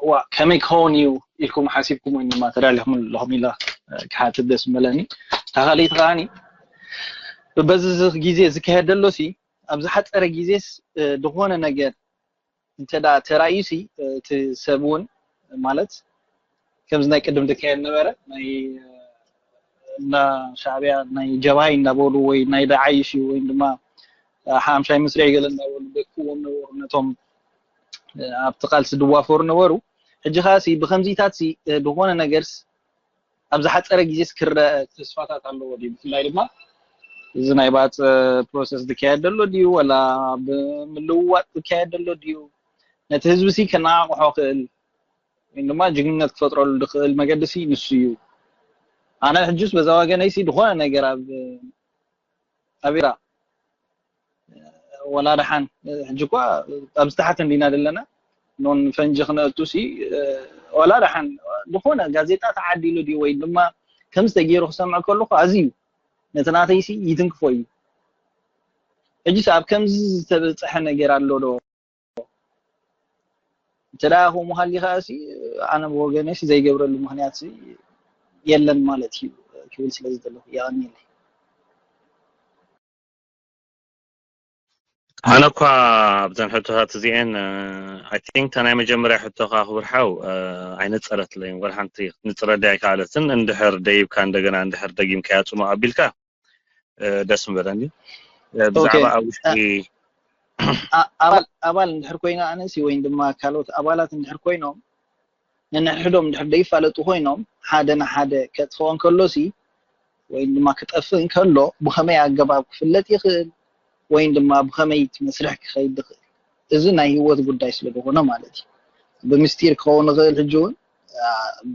ዋ ከመይ ክኸውን እዩ ኢልኩም ሓሲብኩም ወይ ድማ ተዳሊኹም ኣለኹም ኢላ ክሓትት ደስ ምበለኒ እታ ካልኣይቲ ከዓኒ በዚ ግዜ ዝካየድ ዘሎ ሲ ኣብ ዝሓፀረ ግዜስ ዝኾነ ነገር እንተ ተራእዩሲ እቲ ሰብ እውን ማለት ከምዚ ናይ ቅድም ዝካየድ ነበረ ናይ እና ሻዕቢያ ናይ ጀብሃይ እንዳበሉ ወይ ናይ ደዓይሽ እዩ ወይ ድማ ሓምሻይ ምስሪ ገለ እንዳበሉ ደቅዎም ነበሩ ነቶም ኣብቲ ቃልሲ ዝዋፈሩ ነበሩ ሕጂ ከዓሲ ብከምዚታት ዝኾነ ነገርስ ኣብ ዝሓፀረ ግዜስ ክረአ ተስፋታት ኣለዎ ድዩ? ብፍላይ ድማ እዚ ናይ ባፅ ፕሮሰስ ዝካየድ ዘሎ ድዩ ወላ ብምልውዋጥ ዝካየድ ዘሎ ድዩ? ነቲ ህዝቢ ሲ ከነቃቅሖ ክእል ወይ ድማ ጅግንነት ክፈጥረሉ ዝክእል መገዲ ሲ ንሱ እዩ። ኣነ ሕጅስ በዛ ወገነይ ሲ ዝኾነ ነገር ኣብ ኣቢራ ወላ ደሓን ሕጂ እኳ ኣብዚ ታሕቲ እንዲና ዘለና ኖን ፈንጂ ክነእቱ ሲ ወላ ደሓን ዝኾነ ጋዜጣ ተዓዲሉ ድዩ ወይ ድማ ከምዚ ተገይሩ ክሰምዕ ከለኹ ኣዝዩ ነቲ ናተይሲ ይትንክፎ እዩ። ሕጂስ ኣብ ከምዚ ዝተበፀሐ ነገር ኣሎ ዶ? እንተ ደኣ ከምኡ ሃልዩ ከኣ ሲ ኣነ ብወገነይ ሲ ዘይገብረሉ ምኽንያት ሲ የለን ማለት እዩ ክብል ስለ ዝደለኹ የቐንየለይ። ኣነ እኳ ኣብዘን ሕቶታት እዚኤን ኣይ ቲንክ እታ ናይ መጀመርያ ሕቶኻ ክብርሓው ኣይነፀረትለይን ወላ ሓንቲ ክትንፅረለይ ኣይከኣለትን እንድሕር ደይብካ እንደገና እንድሕር ደጊምካያ ፅሙቕ ኣቢልካ ደስ ምበለኒ ብዛዕባ ኣብ ውሽጢ ኣባል ኣባል እንድሕር ኮይና ኣነሲ ወይ ድማ ካልኦት ኣባላት እንድሕር ኮይኖም ነንሕድሕዶም እንድሕር ደይፋለጡ ኮይኖም ሓደ ንሓደ ከጥፍኦ እንከሎሲ ወይ ድማ ክጠፍእ እንከሎ ብኸመይ ኣገባብ ክፍለጥ ይኽእል ወይ ድማ ብኸመይ እቲ መስርሕ ክኸይድ ይኽእል እዚ ናይ ህይወት ጉዳይ ስለ ዝኾነ ማለት እዩ ብምስጢር ክኸውን ይኽእል ሕጂ እውን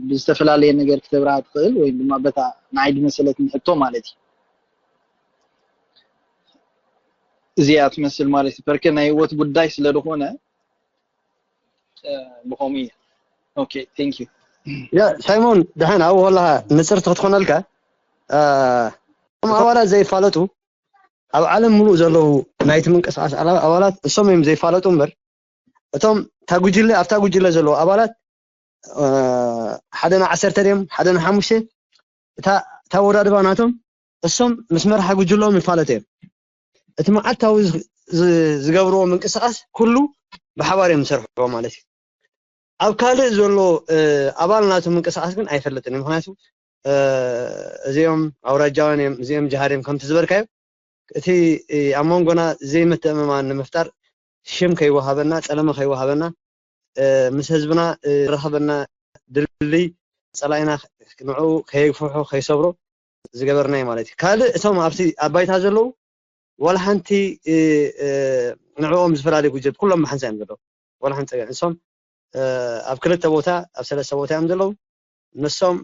ብዝተፈላለየ ነገር ክተብርሃ ትኽእል ወይ ድማ በታ ንዓይ ዝመሰለትኒ ሕቶ ማለት እዩ እዚኣ ትመስል ማለት እዩ ፐርከ ናይ ህይወት ጉዳይ ስለ ዝኾነ ብኸምኡ እየ okay thank you ያ ሳይሞን ድሓን ኣብኡ ከለኻ ንፅርቲ ክትኾነልካ እቶም ኣባላት ዘይፋለጡ ኣብ ዓለም ሙሉእ ዘለዉ ናይቲ ምንቅስቃስ ኣባላት እሶም እዮም ዘይፋለጡ እምበር እቶም እታ ጉጅለ ኣብታ ጉጅለ ዘለዉ ኣባላት ሓደ ን ዓሰርተ ድዮም ሓደ ን ሓሙሽተ እታ ኣወዳድባ ናቶም እሶም ምስ መርሓ ጉጅለኦም ይፋለጡ እዮም እቲ መዓልታዊ ዝገብርዎ ምንቅስቃስ ኩሉ ብሓባር እዮም ዝሰርሕዎ ማለት እዩ ኣብ ካልእ ዘሎ ኣባል ናቱ ምንቅስቃስ ግን ኣይፈልጥን እዩ ምክንያቱ እዚኦም ኣውራጃውያን እዮም እዚኦም ጅሃድ እዮም ከምቲ ዝበልካዮ እቲ ኣብ መንጎና ዘይምትእምማን ንምፍጣር ሽም ከይወሃበና፣ ጸለመ ከይወሃበና፣ ምስ ህዝብና ዝራኸበና ድልድል ጸላኢና ንዕኡ ከየግፍሖ ከይሰብሮ ዝገበርና እዩ ማለት እዩ። ካልእ እቶም ኣብቲ ኣብ ባይታ ዘለዉ ዋላ ሓንቲ ንዕኦም ዝፈላለዩ ጉጀት ኩሎም ብሓንሳእ እዮም ዘለዉ። ዋላ ሓንቲ ጸገም እሶም ኣብ ክልተ ቦታ ኣብ ሰለስተ ቦታ እዮም ዘለዉ። ንሶም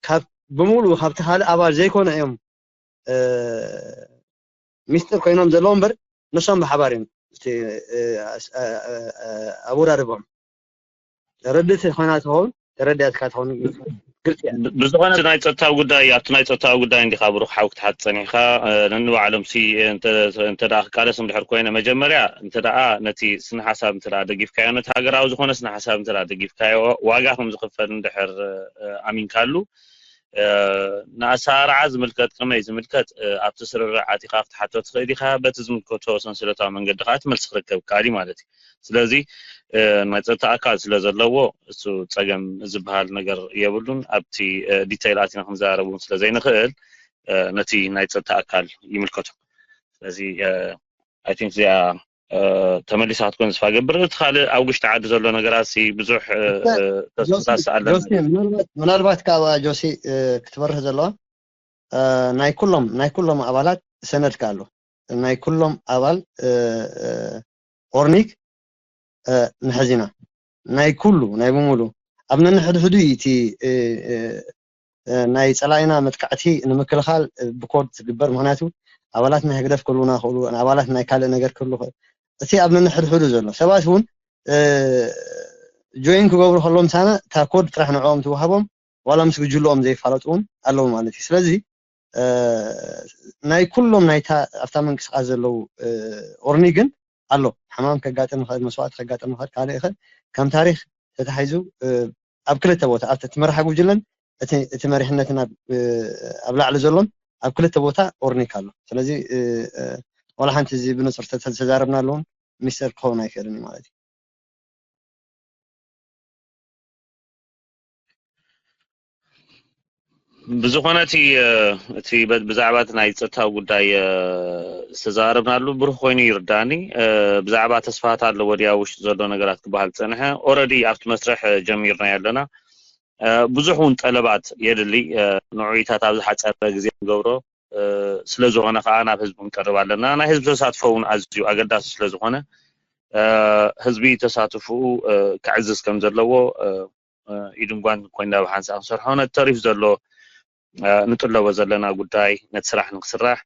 ካብ ብምሉኡ ካብቲ ካልእ ኣባል ዘይኮነ እዮም ሚስጥር ኮይኖም ዘለዉ እምበር ንሶም ብሓባር እዮም እቲ ኣወዳድቦም። ተረድእቲ ኮይና ትኸውን ተረዲኣትካ ትኸውን ግልፂ እያ። ብዝኾነ ናይ ፀጥታዊ ጉዳይ ኣብቲ ናይ ፀጥታዊ ጉዳይ እንዲኻ ብሩክ ሓው ክትሓት ፀኒሕካ ነንባዕሎም ሲ እንተ ደኣ ክቃለስ እንድሕር ኮይነ መጀመርያ እንተ ደኣ ነቲ ስነ ሓሳብ እንተ ደኣ ደጊፍካዮ ነቲ ሃገራዊ ዝኾነ ስነ ሓሳብ እንተ ደኣ ደጊፍካዮ ዋጋ ከም ዝኽፈል እንድሕር ኣሚንካሉ ንኣሰራርዓ ዝምልከት ከመይ ዝምልከት ኣብቲ ስርርዕ ኣቲኻ ክትሓቶ ትኽእል ኢኻ። በቲ ዝምልከቶ ሰንሰለታዊ መንገዲ ከዓ እቲ መልሲ ክርከብ ይከኣል እዩ ማለት እዩ። ስለዚ ናይ ፀጥታ ኣካል ስለ ዘለዎ እሱ ፀገም ዝበሃል ነገር የብሉን። ኣብቲ ዲተይል ኣቲና ክንዘራረብ እውን ስለ ዘይንኽእል ነቲ ናይ ፀጥታ ኣካል ይምልከቶ። ስለዚ I think እዚኣ ተመሊሳ ክትኮን ተስፋ ገብር። እቲ ካልእ ኣብ ውሽጢ ዓዲ ዘሎ ነገራት ብዙሕ ተስፋታት ኣለና። ምናልባት ካብ ጆሲ ክትበርህ ዘለዋ ናይ ኩሎም ናይ ኩሎም ኣባላት ሰነድካ ኣሎ ናይ ኩሎም ኣባል ኦርኒክ ንሕዚና ናይ ኩሉ ናይ ብምሉ ኣብ ነንሕድሕዱ እዩ እቲ ናይ ጸላኢና መጥቃዕቲ ንምክልኻል ብኮድ ዝግበር ምክንያቱ ኣባላት ናይ ህግደፍ ክህልውና ክእሉ ኣባላት ናይ ካልእ ነገር ክህሉ ክእል እቲ ኣብ ነንሕድሕዱ ዘሎ ሰባት እውን ጆይን ክገብሩ ከለዎም ሳና እታ ኮድ ጥራሕ ንዕኦም ትወሃቦም ዋላ ምስ ጉጅልኦም ዘይፋለጡ እውን ኣለዉ ማለት እዩ ስለዚ ናይ ኩሎም ናይታ ኣብታ ምንቅስቃስ ዘለዉ ኦርኒ ግን ኣሎ ሕማም ከጋጥም ይኽእል መስዋእቲ ከጋጥም ይኽእል ካልእ ይኽእል ከም ታሪክ ተታሒዙ ኣብ ክልተ ቦታ ኣብቲ እቲ መራሒ ጉጅለን እቲ መሪሕነትን ኣብ ላዕሊ ዘሎን ኣብ ክልተ ቦታ ኦርኒክ ኣሎ ስለዚ ዋላ ሓንቲ እዚ ብንፁር ተዛረብና ኣለውን ሚስጥር ክኸውን ኣይክእልን ማለት እዩ ብዝኾነ እቲ እቲ ብዛዕባ እቲ ናይ ፀጥታዊ ጉዳይ ዝተዛረብናሉ ብሩህ ኮይኑ ይርዳኒ ብዛዕባ ተስፋት ኣለዎ ድያ ውሽጢ ዘሎ ነገራት ክበሃል ዝፀንሐ ኦረዲ ኣብቲ መስርሕ ጀሚርና ኣለና ብዙሕ እውን ጠለባት የድሊ ንዑይታት ኣብ ዝሓፀረ ግዜ ንገብሮ ስለዝኾነ ከዓ ናብ ህዝቢ ክንቀርብ ኣለና ናይ ህዝቢ ተሳትፎ እውን ኣዝዩ ኣገዳሲ ስለዝኾነ ህዝቢ ተሳትፍኡ ክዕዝዝ ከም ዘለዎ ኢድን ጓንትን ኮይና ብሓንሳእ ክንሰርሖ ነቲ ተሪፍ ዘሎ ንጥለቦ ዘለና ጉዳይ ነቲ ስራሕ ንክስራሕ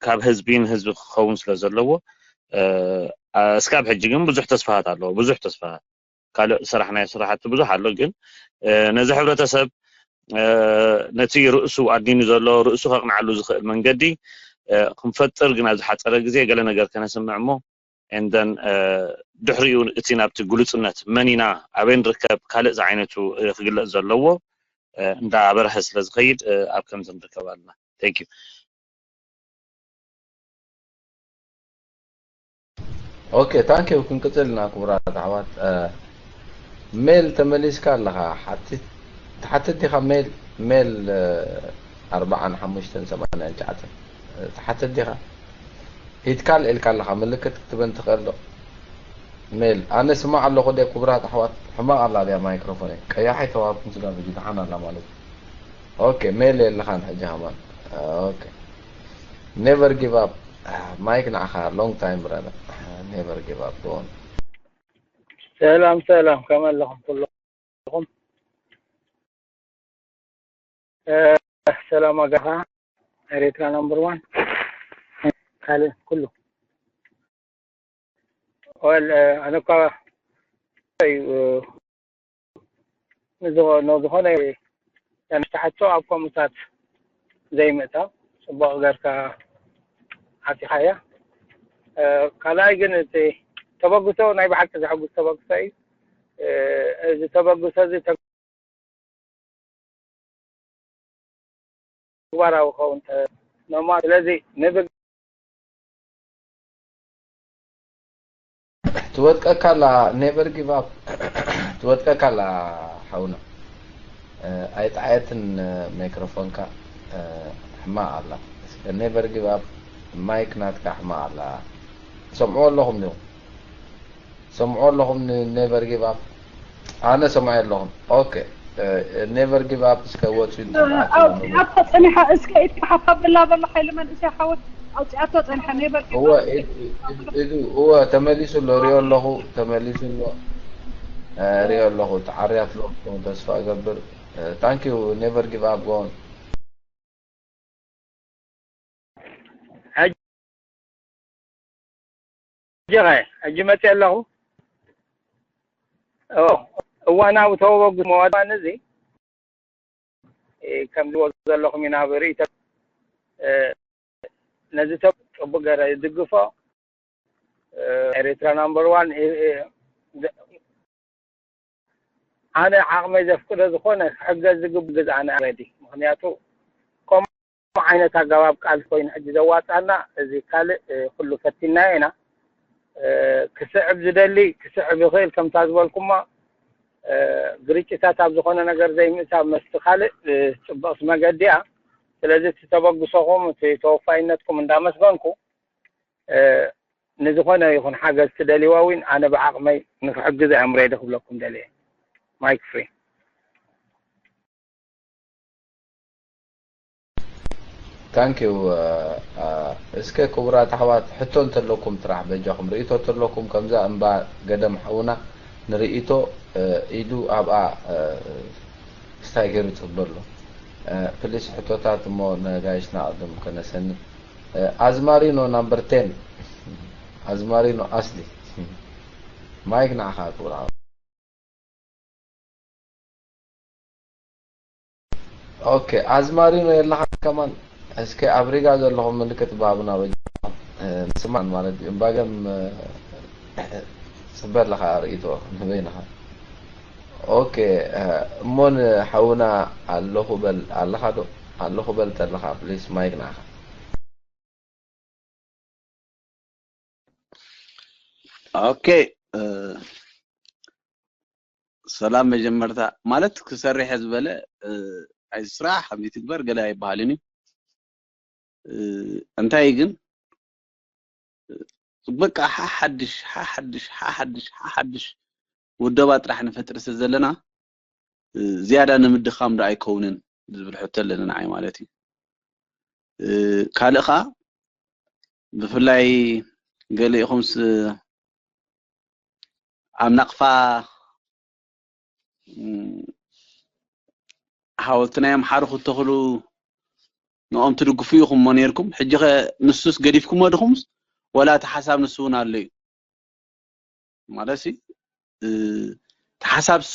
ካብ ህዝቢ ንህዝቢ ክኸውን ስለ ዘለዎ እስካብ ሕጂ ግን ብዙሕ ተስፋታት ኣለዎ ብዙሕ ተስፋታት ካልእ ስራሕ ናይ ስራሕቲ ብዙሕ ኣሎ ግን ነዚ ሕብረተሰብ ነቲ ርእሱ ኣዲኑ ዘሎ ርእሱ ከቕንዓሉ ዝኽእል መንገዲ ክንፈጥር ግን ኣብ ዝሓፀረ ግዜ ገለ ነገር ከነስምዕ እሞ and then ድሕሪኡ እቲ ናብቲ ግሉፅነት መን ኢና ኣበይ ንርከብ ካልእ ዝዓይነቱ ክግለፅ ዘለዎ እንዳበረሀ ስለ ዝኸይድ ኣብ ከምዚ ንርከብ ኣለና thank you okay thank you ክንቅፅል ኢና ክቡራት ኣሕዋት ሜል ተመሊስካ ኣለኻ ትሓትት ዲኻ ሜል ሜል ኣርባዓን ሓሙሽተን ሰማንያን ትሽዓተን ትሓትት ዲኻ ሂድካ ኣልዒልካ ኣለኻ ምልክት ክትበን ትኽእል ዶ ሜል ኣነ ስማዕ ኣለኹ ደ ክቡራት ኣሕዋት ሕማቕ ኣላ ድያ ማይክሮፎነይ ቀያሕ ኣይተዋህብኩም ስጋ ብጂ ደሓን ኣላ ማለት እዩ okay ሜል የለኻን ሕጂ ከማን okay never give up ማይክ ንዓኻ long time brother never give up go on ሰላም ሰላም ከመይ ኣለኹም ኩልኹም ሰላም ኣጋኻ ኤርትራ number one ካልእ ኩሉ well ኣነ እኳ እዩ ንዝኾነ ዝኮነ ንትሓቶ ኣብ ከምኡታት ዘይምእታው ፅቡቅ ገርካ ሓቲኻያ ካልኣይ ግን እቲ ተበግሶ ናይ ብሓቂ ዘሐጉስ ተበግሶ እዩ እዚ ተበግሶ እዚ ተግባራዊ ክኸውን ኖማ ስለዚ ንብ ትወድቀካ ኣላ never give up ትወድቀካ ኣላ ሓውና ኣይጣየትን ማይክሮፎንካ ሕማቕ ኣላ። እስከ never give up ማይክ ናትካ ሕማቕ ኣላ። ትሰምዕዎ ኣለኹም ዲኹም? ትሰምዕዎ ኣለኹም ን never give up? ኣነ ሰምዐ ኣለኹም። ኦኬ፣ never give up እስከ ወጽዩ ንሰምዓ ኣለና። ኣውጺኣቶ ጸኒሓ፣ እስከ ኢድካ ሓፍ ኣብላ በላ ሓይለ መንእሰይ ሓወይ፣ ኣውጺኣቶ ጸኒሓ never give እወ፣ up። ኢድ-፣ ኢድ-፣ ኢዱ፣ እወ፣ ተመሊሱ ኣሎ፣ ሪኦ ኣለኹ፣ ተመሊሱ ኣሎ። እ፣ ሪኦ ኣለኹ፣ ተዓርያ ኣለኹ፣ ተስፋ እገብር። እ፣ thank you፣ never give up፣ go on። ሕጂ ኸ፣ ሕጂ መፅእ ኣለኹ። ኦ፣ እዋናዊ ተበግሶ መዋድዋን እዚ፣ እ፣ ከም ዝብሎ ዘለኹም ኢና ብርእይቶ፣ እ፣ ነዚ ተብ-፣ ጽቡቅ ገይረ ይድግፎ። እ፣ ኤርትራ ናምበር ዋን፣ እ፣ እ፣ ደ-፣ ኣነ ዓቕመይ ዘፍቅዶ ዝኾነ ክሕገዝ ዝግቡ ግዝ ኣነ ready። ምኽንያቱ ከምኡ ዓይነት ኣገባብ ቃልሲ ኮይኑ ሕጂ ዘዋጻና፣ እዚ ካልእ፣ እ፣ ኩሉ ፈቲናዮ ኢና። እ፣ ክስዕብ ዝደሊ ክስዕብ ይኽእል፣ ከምታ ዝበልኩማ፣ እ፣ ግርጭታት ኣብ ዝኾነ ነገር ዘይምእታው መስቲ ካልእ፣ እ፣ ጽብቕቲ መገዲ እያ። ስለዚ እቲ ተበግሶኹም፣ እቲ ተወፋይነትኩም እንዳመስገንኩ፣ እ፣ ንዝኾነ ይኹን ሓገዝ ትደልይዋ እውን ኣነ ብዓቕመይ ንክሕግዝ ኣእምሮየ ዶ ክብለኩም ደልየ። ማይክ ፍሪ። Thank you። እ፣ እ፣ እስከ ክቡራት ኣሕዋት፣ ሕቶ እንተለኩም ጥራሕ በጃኹም፣ ርእይቶ እንተለኩም፣ ከምዛ እምባ ገደም ሓውና ንርእይቶ፣ እ፣ ኢዱ ኣብኣ፣ እ፣ ስታይ ገይሩ ይጽበ ኣሎ። እ፣ ፕሊስ ሕቶታት እሞ ነጋይሽና ቅድም ከነሰኒ። እ፣ ኣዝማሪኖ ናምበር ቴን። ኣዝማሪኖ ኣስሊ። ማይክ ንዓኻ ክቡር ሓው። ኦኬ፣ ኣዝማሪኖ የለኻ ከማን። እስከ ኣብ ሪጋ ዘለኹም ምልክት ባብና በጃ፣ እ፣ ንስማዕ ማለት እዩ። እምባገም፣ እ፣ ጽበ ኣለኻ ርእይቶ ንበይንኻ። ኦኬ፣ እ፣ እሞ ንሓውና ኣለኹ በል ኣለኻ ዶ? ኣለኹ በል ተለኻ፣ ፕሊስ ማይክ ንዓኻ። ኦኬ፣ እ፣ ሰላም። መጀመርታ ማለት ክሰርሕ እየ ዝበለ፣ እ፣ ኣይስራሕ፣ ከምዚ ትግበር ገለ ኣይበሃልን እዩ። እ፣ እንታይ ግን፣ በቃ ሓሓድሽ፣ ሓሓድሽ፣ ሓሓድሽ፣ ሓሓድሽ ውደባ ጥራሕ ንፈጥር ስለ ዘለና፣ እ፣ ዝያዳ ንምድኻም ዶ ኣይከውንን ዝብል ሕቶ ኣለኒ ንዓይ ማለት እዩ። እ፣ ካልእ ኸኣ ብፍላይ ገሊእኹምስ ኣብ ናቕፋ፣ እም፣ ሓወልቲ ናይ ኣምሓሩ ክትተኽሉ ንኦም ትድግፉ ኢኹም እሞ ነይርኩም። ሕጂ ኸ ንሱስ ገዲፍኩሞ ዲኹምስ? ወላ እቲ ሓሳብ ንሱ እውን ኣሎ እዩ? ማለት ሲ፣ እ፣ እቲ ሓሳብ እሱ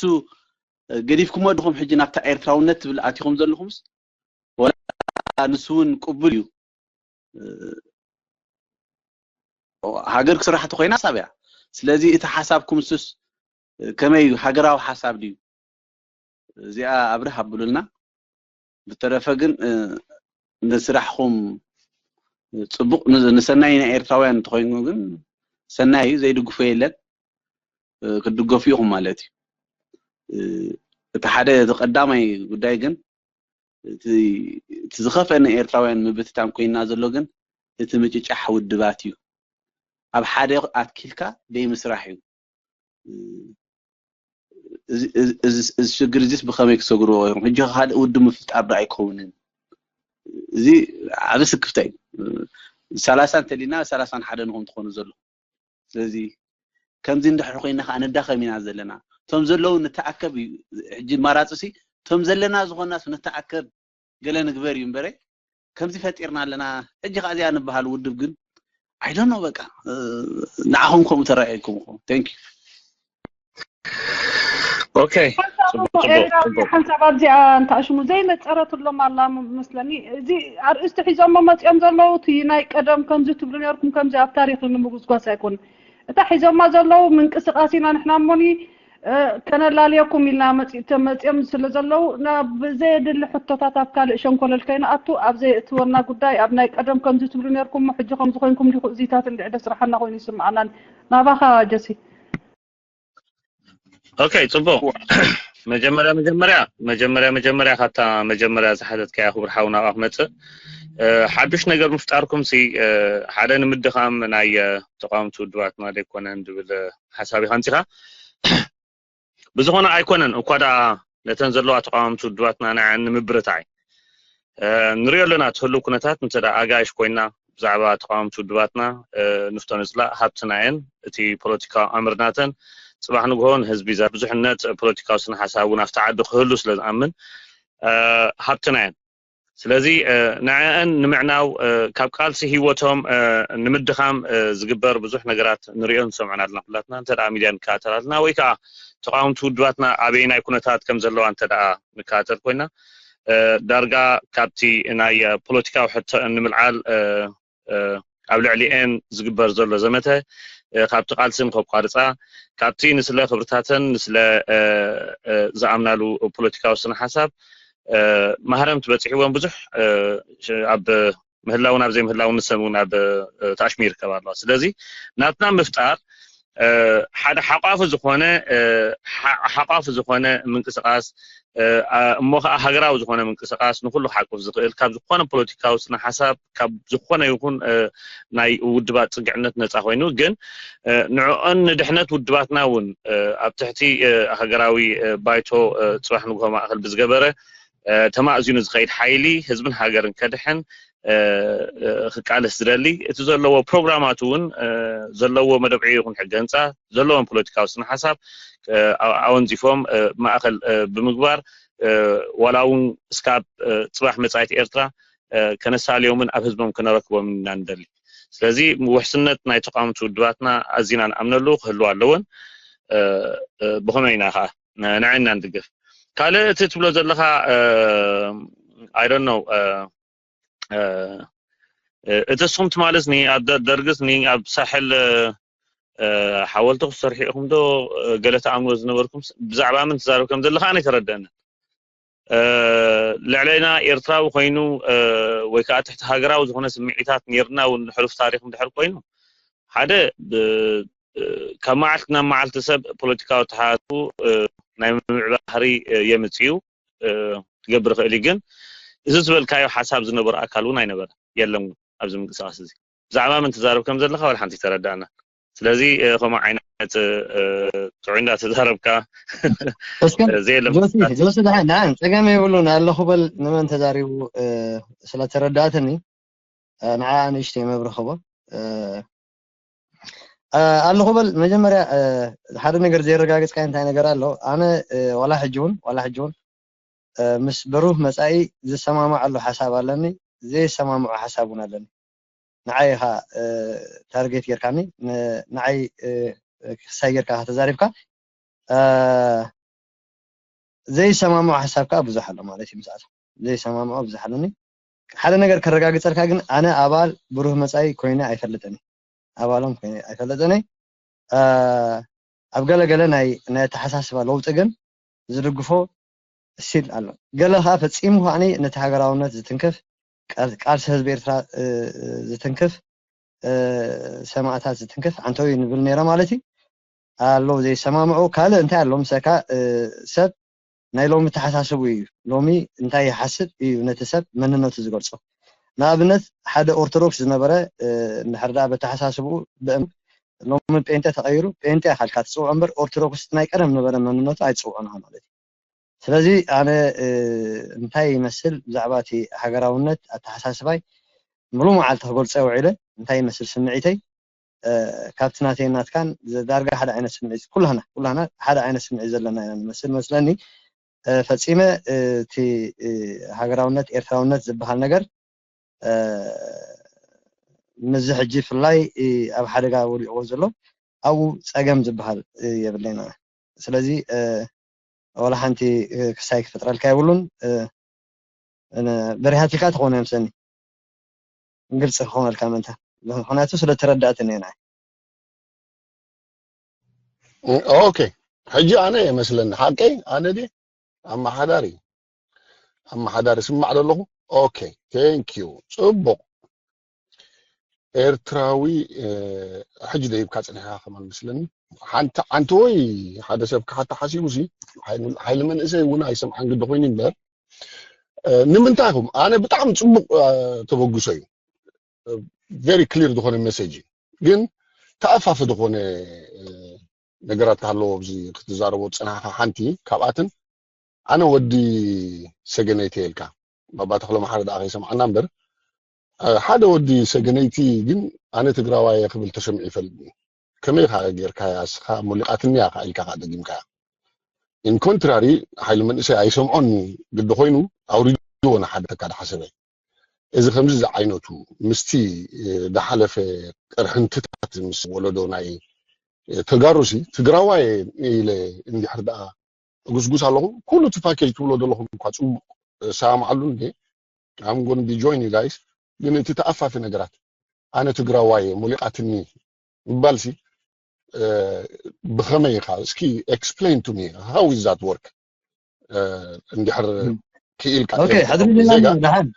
ገዲፍኩሞ ዲኹም ሕጂ ናብታ ኤርትራውነት ትብል ኣቲኹም ዘለኹምስ? ወላ ንሱ እውን ቅቡል እዩ። እ፣ ሃገር ክስራሕ ተኾይና ሓሳብ እያ። ስለዚ እቲ ሓሳብኩም እሱስ ከመይ እዩ? ሃገራዊ ሓሳብ ድዩ? እዚኣ ኣብርህ ኣብሉልና። ብተረፈ ግን፣ እ፣ ንስራሕኹም ጽቡቕ፣ ን-፣ ንሰናይ ናይ ኤርትራውያን እንተኾይኑ ግን ሰናይ እዩ፣ ዘይድግፎ የለን። እ፣ ክትድገፉ ኢኹም ማለት እዩ። እ፣ እቲ ሓደ፣ እቲ ቀዳማይ ጉዳይ ግን፣ እቲ፣ እቲ ዝኸፍአ ንኤርትራውያን ምብትታን ኮይንና ዘሎ ግን እቲ ምጭጫሕ ውድባት እዩ። ኣብ ሓደ ኣትኪልካ ደይ ምስራሕ እዩ። እ፣ እዚ፣ እዚ፣ እዚ፣ እዚ ሽግር እዚስ ብኸመይ ክሰግርዎ ገይሮም? ሕጂ ካልእ ውድብ ምፍጣር ዶ ኣይከውንን? እዚ ዓቢ ስክፍታ እዩ። ሰላሳ እንተሊና ሰላሳን ሓደ ንኹም ትኾኑ ዘለኹም። ስለዚ ከምዚ እንድሕር ኮይና ከዓ ንዳኸም ኢና ዘለና። እቶም ዘለዉ ንተኣከብ እዩ። ሕጂ ማራፅሲ እቶም ዘለና ዝኾናስ ንተኣከብ ገለ ንግበር እዩ እምበረ ከምዚ ፈጢርና ኣለና። ሕጂ ከዓ እዚኣ ንበሃል ውድብ ግን I don't know በቃ፣ እ፣ ንዓኹም ከምኡ ተረኣየልኩም እኮ። Thank you። ኦኬ፣ ሓንሳብ ጽቡቅ፣ እሞ ጽቡቅ፣ ኤርትራዊ ጽቡቅ። ሓንሳብ ኣብዚኣ እንተኣሽሙ ዘይነጸረትሎም ኣላ ም-፣ መስለኒ። እዚ ኣርእስቲ ሒዞሞ መጺኦም ዘለዉ እቲ ናይ ቀደም ከምዚ ትብሉ ነርኩም፣ ከምዚ ኣብ ታሪኽ ንምጉስጓስ ኣይኮን። እታ ሒዞማ ዘለዉ ምንቅስቃስ ኢና ንሕና እሞኒ፣ እ፣ ከነላልየኩም ኢልና መጺ-፣ ተመጺኦም ስለ ዘለዉ ናብ ዘየድሊ ሕቶታት ኣብ ካልእ ሸንኮለል ከይንኣቱ ኣብ ዘየእትወና ጉዳይ ኣብ ናይ ቀደም ከምዚ ትብሉ ነርኩም እሞ ሕጂ ከምዚ ኮይንኩም ዲኹ እዚታት እንድዒ ደስራሓና ኮይኑ ይስምዓና። ናባኻ ጀሲ። ኦኬ፣ ጽቡቅ። መጀመርያ፣ መጀመርያ፣ መጀመርያ፣ መጀመርያ ካብታ መጀመርያ ዝሓተትካያ ክቡር ሓው ናብኣ ክመጽእ። ሓዱሽ ነገር ምፍጣርኩም ሲ ሓደ ንምድኻም ናይ ተቃወምቲ ውድባትና ዘይኮነን ዝብል ሓሳብ ኢኻ ኣምፂኻ። ብዝኾነ ኣይኮነን እኳ ደኣ ነተን ዘለዋ ተቃወምቲ ውድባትና ንዐን ንምብርታይ ንሪኦ ኣለና። ትህሉ ኩነታት እንተ ኣጋይሽ ኮይና ብዛዕባ ተቃወምቲ ውድባትና ንፍቶ ንፅላእ ሃብትና እየን። እቲ ፖለቲካዊ ኣምርናተን ፅባሕ ንግሆ ንህዝቢ ዘ ብዙሕነት ፖለቲካዊ ስነ ሓሳብ እውን ኣብቲ ዓዲ ክህሉ ስለ ዝኣምን ሃብትና እየን። ስለዚ ንዐአን ንምዕናው ካብ ቃልሲ ህይወቶም ንምድኻም ዝግበር ብዙሕ ነገራት ንሪኦ ንሰምዖን ኣለና። ኩላትና እንተ ደኣ ሚድያ ንከታተል ኣለና ወይ ከዓ ተቃወምቲ ውድባትና ኣበየናይ ኩነታት ከም ዘለዋ እንተ ደኣ ንከታተል ኮይና ዳርጋ ካብቲ ናይ ፖለቲካዊ ሕቶ ንምልዓል ኣብ ልዕሊኤን ዝግበር ዘሎ ዘመተ ካብቲ ቃልሲ ንኸቋርፃ ካብቲ ንስለ ክብርታተን ንስለ ዝኣምናሉ ፖለቲካዊ ስነ ሓሳብ ማህረምቲ በፂሕዎም ብዙሕ ኣብ ምህላውን ኣብ ዘይምህላውን ንሰን እውን ኣብ ተኣሽሙ ይርከባ ኣለዋ። ስለዚ ናትና ምፍጣር ሓደ ሓቋፊ ዝኾነ ሓቋፊ ዝኾነ ምንቅስቃስ እሞ ከዓ ሃገራዊ ዝኾነ ምንቅስቃስ ንኩሉ ክሓቁፍ ዝኽእል ካብ ዝኾነ ፖለቲካዊ ስነ ሓሳብ ካብ ዝኾነ ይኹን ናይ ውድባት ፅግዕነት ነፃ ኮይኑ ግን ንዕኦን ንድሕነት ውድባትና እውን ኣብ ትሕቲ ሃገራዊ ባይቶ ፅባሕ ንግሆ ማእኸል ብዝገበረ ተማእዚኑ ዝኸይድ ሓይሊ ህዝብን ሃገርን ከድሕን ክቃለስ ዝደሊ እቲ ዘለዎ ፕሮግራማት እውን ዘለዎ መደብዒ ይኹን ሕገ ህንፃ ዘለዎም ፖለቲካዊ ስነ ሓሳብ ኣወንዚፎም ማእኸል ብምግባር ዋላ እውን እስካብ ፅባሕ መፃኢት ኤርትራ ከነሳልዮምን ኣብ ህዝቦም ከነረክቦም ኢና ንደሊ። ስለዚ ውሕስነት ናይ ተቃወምቲ ውድባትና ኣዚና ንኣምነሉ ክህልዋ ኣለዎን ብኸመይ ኢና ከዓ ንዐና ንድግፍ። ካልእ እቲ ትብሎ ዘለኻ I don't know እቲ ስኹም ትማልስ ኒ ኣብ ደርግስ ኒ ኣብ ሳሕል ሓወልቲ ክትሰርሑ ኢኹም ዶ ገለ ተኣምኖ ዝነበርኩም ብዛዕባ ምን ትዛረብ ከም ዘለኻ ኣነ ኣይተረደአንን። ልዕለና ኤርትራዊ ኮይኑ ወይ ከዓ ትሕቲ ሃገራዊ ዝኾነ ስምዒታት ኔርና እውን ንሕሉፍ ታሪኽ እንድሕር ኮይኑ ሓደ ካብ መዓልቲ ናብ መዓልቲ ሰብ ፖለቲካዊ ተሓቱ ናይ ምምዕባል ባህሪ የምፅእ እዩ ክገብር ይኽእል እዩ። ግን እዚ ዝበልካዮ ሓሳብ ዝነበሮ ኣካል እውን ኣይነበረ የለን እውን ኣብዚ ምንቅስቃስ እዚ ብዛዕባ ምን ትዛረብ ከም ዘለካ ዋላ ሓንቲ ይተረዳእና። ስለዚ ከምኡ ዓይነት ጥዑይ እንዳተዛረብካ እስክን ዘየለ ጆሲ ጆሲ ደሓን ደሓን ፀገም የብሉን ኣለኹ በል ንመን ተዛሪቡ ስለተረዳእትኒ ንዓ ንእሽተይ መብርህ ክቦ ኣለኹ በል መጀመርያ ሓደ ነገር ዘየረጋግፅካ እንታይ ነገር ኣሎ ኣነ ዋላ ሕጂ እውን ዋላ ሕጂ እውን ምስ ብሩህ መፃኢ ዝሰማማዕ ኣሎ ሓሳብ ኣለኒ ዘይሰማምዖ ሓሳብ እውን ኣለኒ ንዓይ ኢኻ ታርጌት ጌርካኒ ንዓይ ክሳይ ጌርካ ተዛሪብካ ዘይሰማምዖ ሓሳብ ከዓ ብዙሕ ኣሎ ማለት እዩ ምስኣቶም ዘይሰማምዖ ብዙሕ ኣለኒ ሓደ ነገር ከረጋግፀልካ ግን ኣነ ኣባል ብሩህ መፃኢ ኮይነ ኣይፈልጥን ኣባሎም ኮይነ ኣይፈልጥን ኣብ ገለገለ ናይ ናይ ኣተሓሳስባ ለውጢ ግን ዝድግፎ ሲል ኣሎ ገለ ከዓ ፈፂሙ ከዓ ነቲ ሃገራውነት ዝትንክፍ ቃልሲ ህዝቢ ኤርትራ ዝትንክፍ ሰማእታት ዝትንክፍ ዓንተው እዩ ንብል ነይረ ማለት እዩ ኣለዉ ዘይሰማምዑ ካልእ እንታይ ኣሎ ምሰካ ሰብ ናይ ሎሚ ተሓሳስቡ እዩ ሎሚ እንታይ ይሓስብ እዩ ነቲ ሰብ መንነቱ ዝገልፆ ንኣብነት ሓደ ኦርቶዶክስ ዝነበረ እንድሕር ደኣ በተሓሳስብኡ ብእም ሎሚ ጴንጤ ተቐይሩ ጴንጤ ኣካልካ ትፅውዖ እምበር ኦርቶዶክስ ናይ ቀደም ነበረ መንነቱ ኣይትፅውዖን ኢኻ ማለት እዩ ስለዚ ኣነ እንታይ ይመስል ብዛዕባ እቲ ሃገራውነት ኣተሓሳስባይ ሙሉ መዓልቲ ክገልፆ ውዒለ እንታይ ይመስል ስምዒተይ ካብቲ ናተይ ናትካን ዳርጋ ሓደ ዓይነት ስምዒት ኩላህና ኩላህና ሓደ ዓይነት ስምዒት ዘለና ኢና ንመስል መስለኒ ፈፂመ እቲ ሃገራውነት ኤርትራውነት ዝበሃል ነገር ምስዚ ሕጂ ፍላይ ኣብ ሓደጋ ወዲቕዎ ዘሎ ኣብኡ ፀገም ዝበሃል የብለና ስለዚ ዋላ ሓንቲ ክሳይ ክፈጥረልካ የብሉን በሪሃቲካ ትኾነ ምሰኒ ግልፂ ክኾነልካ ምእንታ ምክንያቱ ስለ ተረዳእትኒ እየ ንዓይ ኦኬ ሕጂ ኣነ የመስለኒ ሓቀይ ኣነ ድየ ኣመሓዳሪ ኣመሓዳሪ ስማዕ ዘለኹ ኦኬ thank you ፅቡቕ ኤርትራዊ ሕጂ ደይብካ ፅኒሕካ ከማን መስለኒ ሓንቲ ሓንቲ ወይ ሓደ ሰብ ክሓታ ሓሲቡ ሲ ሓይሊ መንእሰይ እውን ኣይሰምዓን ግዲ ኮይኑ እምበር ንምንታይ ኢኹም? ኣነ ብጣዕሚ ፅቡቕ ተበግሶ እዩ። ቨሪ ክሊር ዝኾነ ሜሴጅ እዩ። ግን ተኣፋፊ ዝኾነ ነገራት ተሃለዎ ኣብዚ ክትዛረቦ ዝፀናሕካ ሓንቲ ካብኣትን ኣነ ወዲ ሰገነይቲ ኢልካ ባባ ተኽለ መሓሪ ደኣ ከይሰምዓና እምበር ሓደ ወዲ ሰገነይቲ ግን ኣነ ትግራዋይ ክብል ተሰሚዑ ይፈልጥ። ከመይ ካ ጌርካ እስኻ ሙሊቃትኒ እያ ኢልካ ካ ደጊምካ። ኢን ኮንትራሪ ሓይሊ መንእሰይ ኣይሰምዖን ግዲ ኮይኑ ኣውሪድዎ ንሓደ ተካ ዝሓሰበ እዚ ከምዚ ዝዓይነቱ ምስቲ ዝሓለፈ ቅርሕንትታት ምስ ወለዶ ናይ ተጋሩሲ ትግራዋይ ኢለ እንዲሕር ደኣ እጉስጉስ ኣለኹ። ኩሉ እቲ ፓኬጅ ትብሎ ዘለኹም እኳ ፅቡቅ ሰማምዓሉ እንዴ I'm going to be join you guys ግን እቲ ተኣፋፊ ነገራት ኣነ ትግራዋይ ሙሊቃትኒ ምባልሲ ብኸመይ ኢኻ እስኪ explain to me how is that work እንድሕር ክኢልካ ኦኬ ሕድሪ ዜጋ ደሓን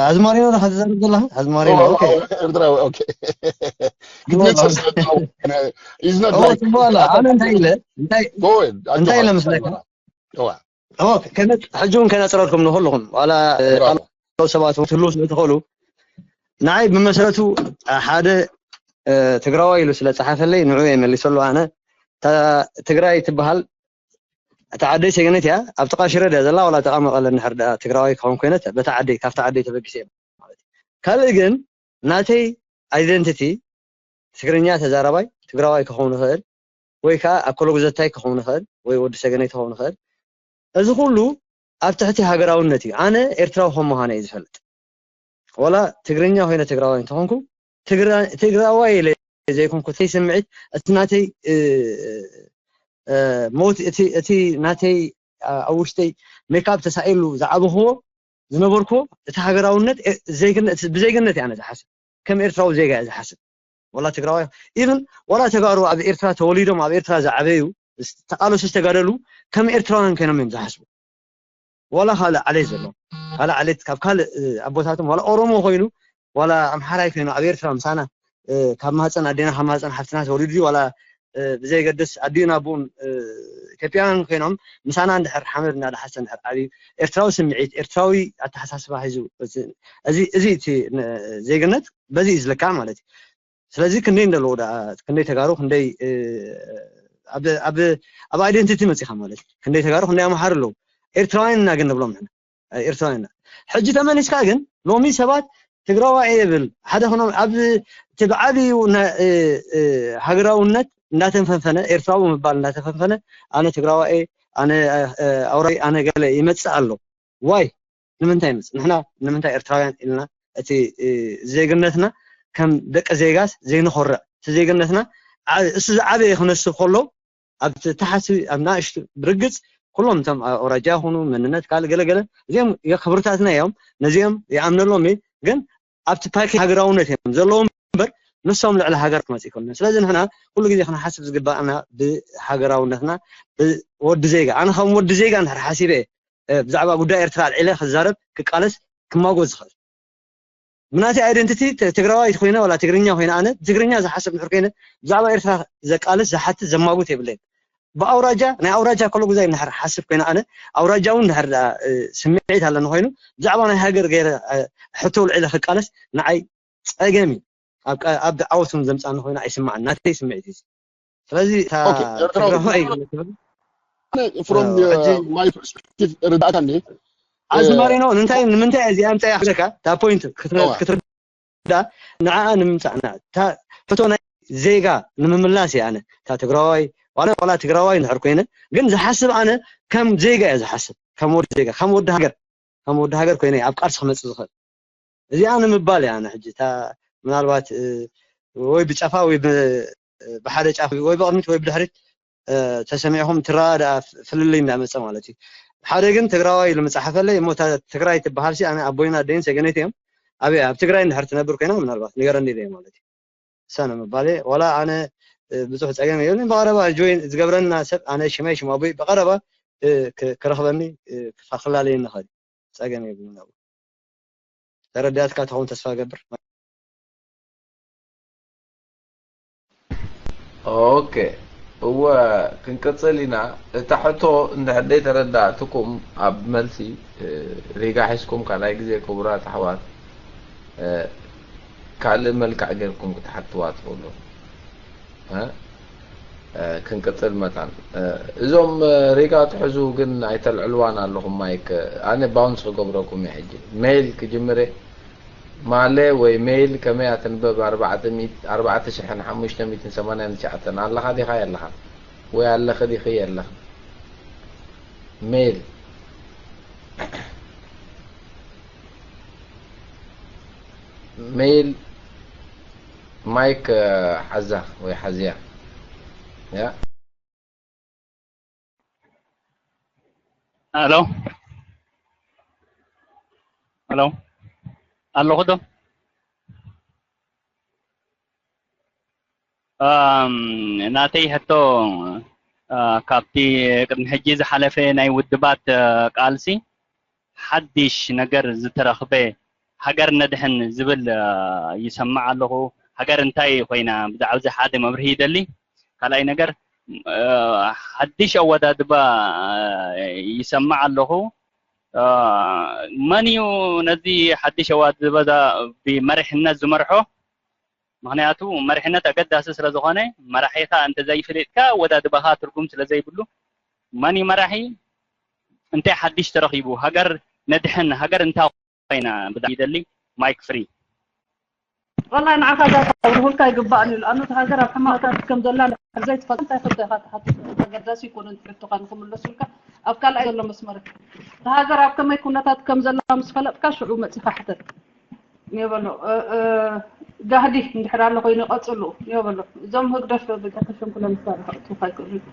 ኣዝማሪኖ ዶ ከተዛርብ ዘለኻ ኣዝማሪኖ ኦኬ ኤርትራዊ ኦኬ ጽቡቅ ኣላ ኣነ እንታይ ኢለ እንታይ እንታይ ኢለ መስለካ ሕጂ እውን ከነፅረልኩም ንኩልኹም ዋላ ካልኦት ሰባት ትህልው ስለ ትኽእሉ ንዓይ ብመሰረቱ ሓደ ትግራዋይ ኢሉ ስለ ፀሓፈለይ ንዑ የመሊሰሉ ኣነ ትግራይ ትበሃል እታ ዓደይ ሰገነት እያ ኣብ ጥቃ ሽረ ድያ ዘላ ዋላ ጥቃ መቐለ እንድሕር ድኣ ትግራዋይ ክኸውን ኮይነ በታ ዓደይ ካብታ ዓደይ ተበጊሰ እየ ማለት እዩ ካልእ ግን ናተይ identity ትግርኛ ተዛራባይ ትግራዋይ ክኸውን ይኽእል ወይ ከዓ ኣኮሎጉዘታይ ክኸውን ይኽእል ወይ ወዲ ሰገነይ ክኸውን ይኽእል እዚ ኩሉ ኣብ ትሕቲ ሃገራውነት እዩ ኣነ ኤርትራዊ ከም ምዃነ እዩ ዝፈልጥ ዋላ ትግርኛ ኮይነ ትግራዋይ እንተኾንኩ ትግራዋይ ኢለ ዘይኮንኩ እቲ ስምዒት እቲ ናተይ ሞት እቲ ናተይ ኣብ ውሽጠይ ሜካፕ ተሳኢሉ ዝዓበኽዎ ዝነበርክዎ እቲ ሃገራውነት ብዜግነት እየ ኣነ ዝሓስብ ከም ኤርትራዊ ዜጋ እየ ዝሓስብ ወላ ትግራዋይ ኢቭን ወላ ተጋሩ ኣብ ኤርትራ ተወሊዶም ኣብ ኤርትራ ዝዓበዩ ተቃለሱ ዝተጋደሉ ከም ኤርትራውያን ኮይኖም እዮም ዝሓስቡ ዋላ ካልእ ዓሌት ዘሎ ካልእ ዓሌት ካብ ካልእ ኣቦታቶም ዋላ ኦሮሞ ኮይኑ ዋላ ኣምሓራይ ኮይኑ ኣብ ኤርትራ ምሳና ካብ ማህፀን ኣዴና ካብ ማህፀን ሓፍትና ተወሊዱ ዋላ ብዘይገድስ ኣዲኡን ኣቦኡን ኢትዮጵያውያን ኮይኖም ምሳና እንድሕር ሓመድ እናደሓሰ እንድሕር ዓብዩ ኤርትራዊ ስምዒት ኤርትራዊ ኣተሓሳስባ ሒዙ እዚ እቲ ዜግነት በዚ እዩ ዝለካ ማለት እዩ ስለዚ ክንደይ እንደለዉ ደኣ ክንደይ ተጋሩ ክንደይ ኣብ identity መፂኻ ማለት እዩ ክንደይ ተጋሩ ክንደይ ኣምሓሩ ኣለዉ ኤርትራውያን ኢና ግን ንብሎም ንሕና ኤርትራውያን ኢና ሕጂ ተመሊስካ ግን ሎሚ ሰባት ትግራዋይ የብል ሓደ ክኖም ኣብ እቲ ብዓብዩ ሃገራውነት እንዳተፈንፈነ ኤርትራዊ ምባል እንዳተፈንፈነ ኣነ ትግራዋይ ኣነ ኣውራይ ኣነ ገለ ይመፅእ ኣሎ ዋይ ንምንታይ ይመፅእ ንሕና ንምንታይ ኤርትራውያን ኢልና እቲ ዜግነትና ከም ደቂ ዜጋስ ዘይንኾርዕ እቲ ዜግነትና እሱ ዝዓበየ ክነስብ ከሎ ኣብ ተሓስቢ ኣብ ናእሽቱ ብርግፅ ኩሎም እቶም ኣውራጃ ይኹኑ መንነት ካልእ ገለገለ እዚኦም ክብርታትና እዮም ነዚኦም ይኣምነሎም ግን ኣብቲ ፓኬጅ ሃገራውነት እዮም ዘለዎም እምበር ንሶም ልዕሊ ሃገር ክመፅእ ይኮነ ስለዚ ንሕና ኩሉ ግዜ ክንሓስብ ዝግባእና ብሃገራውነትና ብወዲ ዜጋ ኣነ ከም ወዲ ዜጋ እንድሕር ሓሲበ ብዛዕባ ጉዳይ ኤርትራ ኣልዒለ ክዛረብ ክቃለስ ክማጎ ዝኽእል ብናተይ identity ትግራዋይ ኮይነ ዋላ ትግርኛ ኮይነ ኣነ ትግርኛ ዝሓስብ እንድሕር ኮይነ ብዛዕባ ኤርትራ ዘቃልስ ዝሓትት ዘማጉት የብለይን ብኣውራጃ ናይ ኣውራጃ ከሎ ጉዛይ እንድሕር ሓስብ ኮይነ ኣነ ኣውራጃ እውን እንድሕር ስምዒት ኣለኒ ኮይኑ ብዛዕባ ናይ ሃገር ገይረ ሕቶ ልዕለ ክቃለስ ንዓይ ፀገም እዩ ኣብ ዓወት እውን ዘምፃኒ ኮይኑ ኣይስማዕን ናተይ ስምዒት እዩ ስለዚ from my perspective ርዳእካ እንዴ ኣዝማሪኖ ንምንታይ ንምንታይ እዚ ኣምፀያ ክለካ እታ ፖይንት ክትርዳ ንዓ ንምምፃእ ሕቶ ናይ ዜጋ ንምምላስ እየ ኣነ እታ ትግራዋይ ዋላ ዋላ ትግራዋይ እንድሕር ኮይነ ግን ዝሓስብ ኣነ ከም ዜጋ እየ ዝሓስብ ከም ወዲ ዜጋ ከም ወዲ ሃገር ከም ወዲ ሃገር ኮይነ ኣብ ቃልሲ ክመፅእ ዝኽእል እዚኣ ንምባል እያ ኣነ ሕጂ እታ ምናልባት ወይ ብጨፋ ወይ ብሓደ ጫፍ ወይ ብቕድሚት ወይ ብድሕሪት ተሰሚዕኹም ትረኣ ደኣ ፍልልይ እንዳመፀ ማለት እዩ ሓደ ግን ትግራዋይ ኢሉ ምፅሓፈለይ እሞ ትግራይ ትበሃል ሲ ኣነ ኣቦይን ኣደይን ሰገነይቲ እዮም ኣበይ ኣብ ትግራይ እንድሕር ትነብር ኮይና ምናልባት ንገረኒ ኢለ ማለት እዩ እሳ ንምባል ዋላ ኣነ ብዙሕ ፀገም የብልን ብቐረባ ጆይን ዝገብረና ሰብ ኣነ ሽመይ ሽም ኣቦይ ብቐረባ ክረኽበኒ ክፈላለየኒ ይኽእል ፀገም የብልን ተረዳእትካ ትኸውን ተስፋ ገብር ኦኬ እወ፣ ክንቅጽል ኢና። እታ ሕቶ እንድሕር ደይተረዳእትኩም ኣብ መልሲ፣ እ፣ ሪጋ ሒዝኩም ካልኣይ ግዜ ክቡራት ኣሕዋት፣ እ፣ ካልእ መልክዕ ጌርኩም ክትሓትዋ ትኽእሉ። እ፣ እ፣ ክንቅጽል መታን። እ፣ እዞም፣ እ፣ ሪጋ ትሕዙ ግን ኣይተልዕልዋን ኣለኹም ማይክ። ኣነ ባውንስ ክገብረኩም እየ ሕጂ። ሜይል ክጅምር እየ። ማለ ወይ ሜይል ከመይ እያ ትንበብ? ኣርባዕተ ሚእቲ፣ ኣርባዕተ ሽሕን ሓሙሽተ ሚእትን ሰማንያን ትሽዓተን ኣለኻ ዲኻ የለኻን? ወይ ኣለኺ ዲኺ የለኽን? ሜይል፣ ሜይል ማይክ፣ እ፣ ሓዛ ወይ ሓዝያ። ያ። ሄሎ፣ ሄሎ፣ ኣለኹ ዶ? ኣም፣ ናተይ ሕቶ፣ እ፣ ካብቲ ቅድሚ ሕጂ ዝሓለፈ ናይ ውድባት፣ እ፣ ቃልሲ ሓድሽ ነገር ዝተረኽበ፣ ሃገር ነድሕን ዝብል፣ እ፣ ይሰምዕ ኣለኹ። ሃገር እንታይ ኮይና? ብዛዕባ እዚ ሓደ መብርሂ ይደሊ። ካልኣይ ነገር፣ እ፣ ሓድሽ ኣወዳድባ፣ እ፣ ይሰምዕ ኣለኹ። እ፣ መን እዩ ነዚ ሓድሽ ኣወዳድባ ብመሪሕነት ዝመርሖ? ምኽንያቱ መሪሕነት ኣገዳሲ ስለ ዝኾነ፣ መራሒኻ እንተዘይፈሊጥካ ኣወዳድባኻ ትርጉም ስለ ዘይብሉ፣ መን እዩ መራሒ? እንታይ ሓድሽ ተረኺቡ? ሃገር ነድሕን፣ ሃገር እንታይ ኮይና? ብጣዕሚ ይደሊ። ማይክ ፍሪ። ወላሂ ንዓኻ ዳታ ክብርሁልካ ይግባእ እዩ። ኣኑ እታ ሃገር ኣብ ሕማቕ ኩነታት ከም ዘላ እንድሕር ዘይትፈልጥ እንታይ ፈልጦ ኢኻ ትሓትት? ኣገዳሲ ኣይኮነን እቲ ሕቶኻ ንኽምለሱልካ ኣብ ካልኣይ ዘሎ መስመር። እታ ሃገር ኣብ ከመይ ኩነታት ከም ዘላ ምስ ፈለጥካ ሽዑ መጺኻ ሕተት። ኒዮ በሎ፣ እ፣ እ፣ ጋህዲ እንድሕር ኣሎ ኮይኑ ቀጽሉ። ኒዮ በሎ፣ እዞም ህግደፍ ብጋህዲ ሽም ኩሎም ይሳርሑ ክእትውካ ይክእሉ እዮም።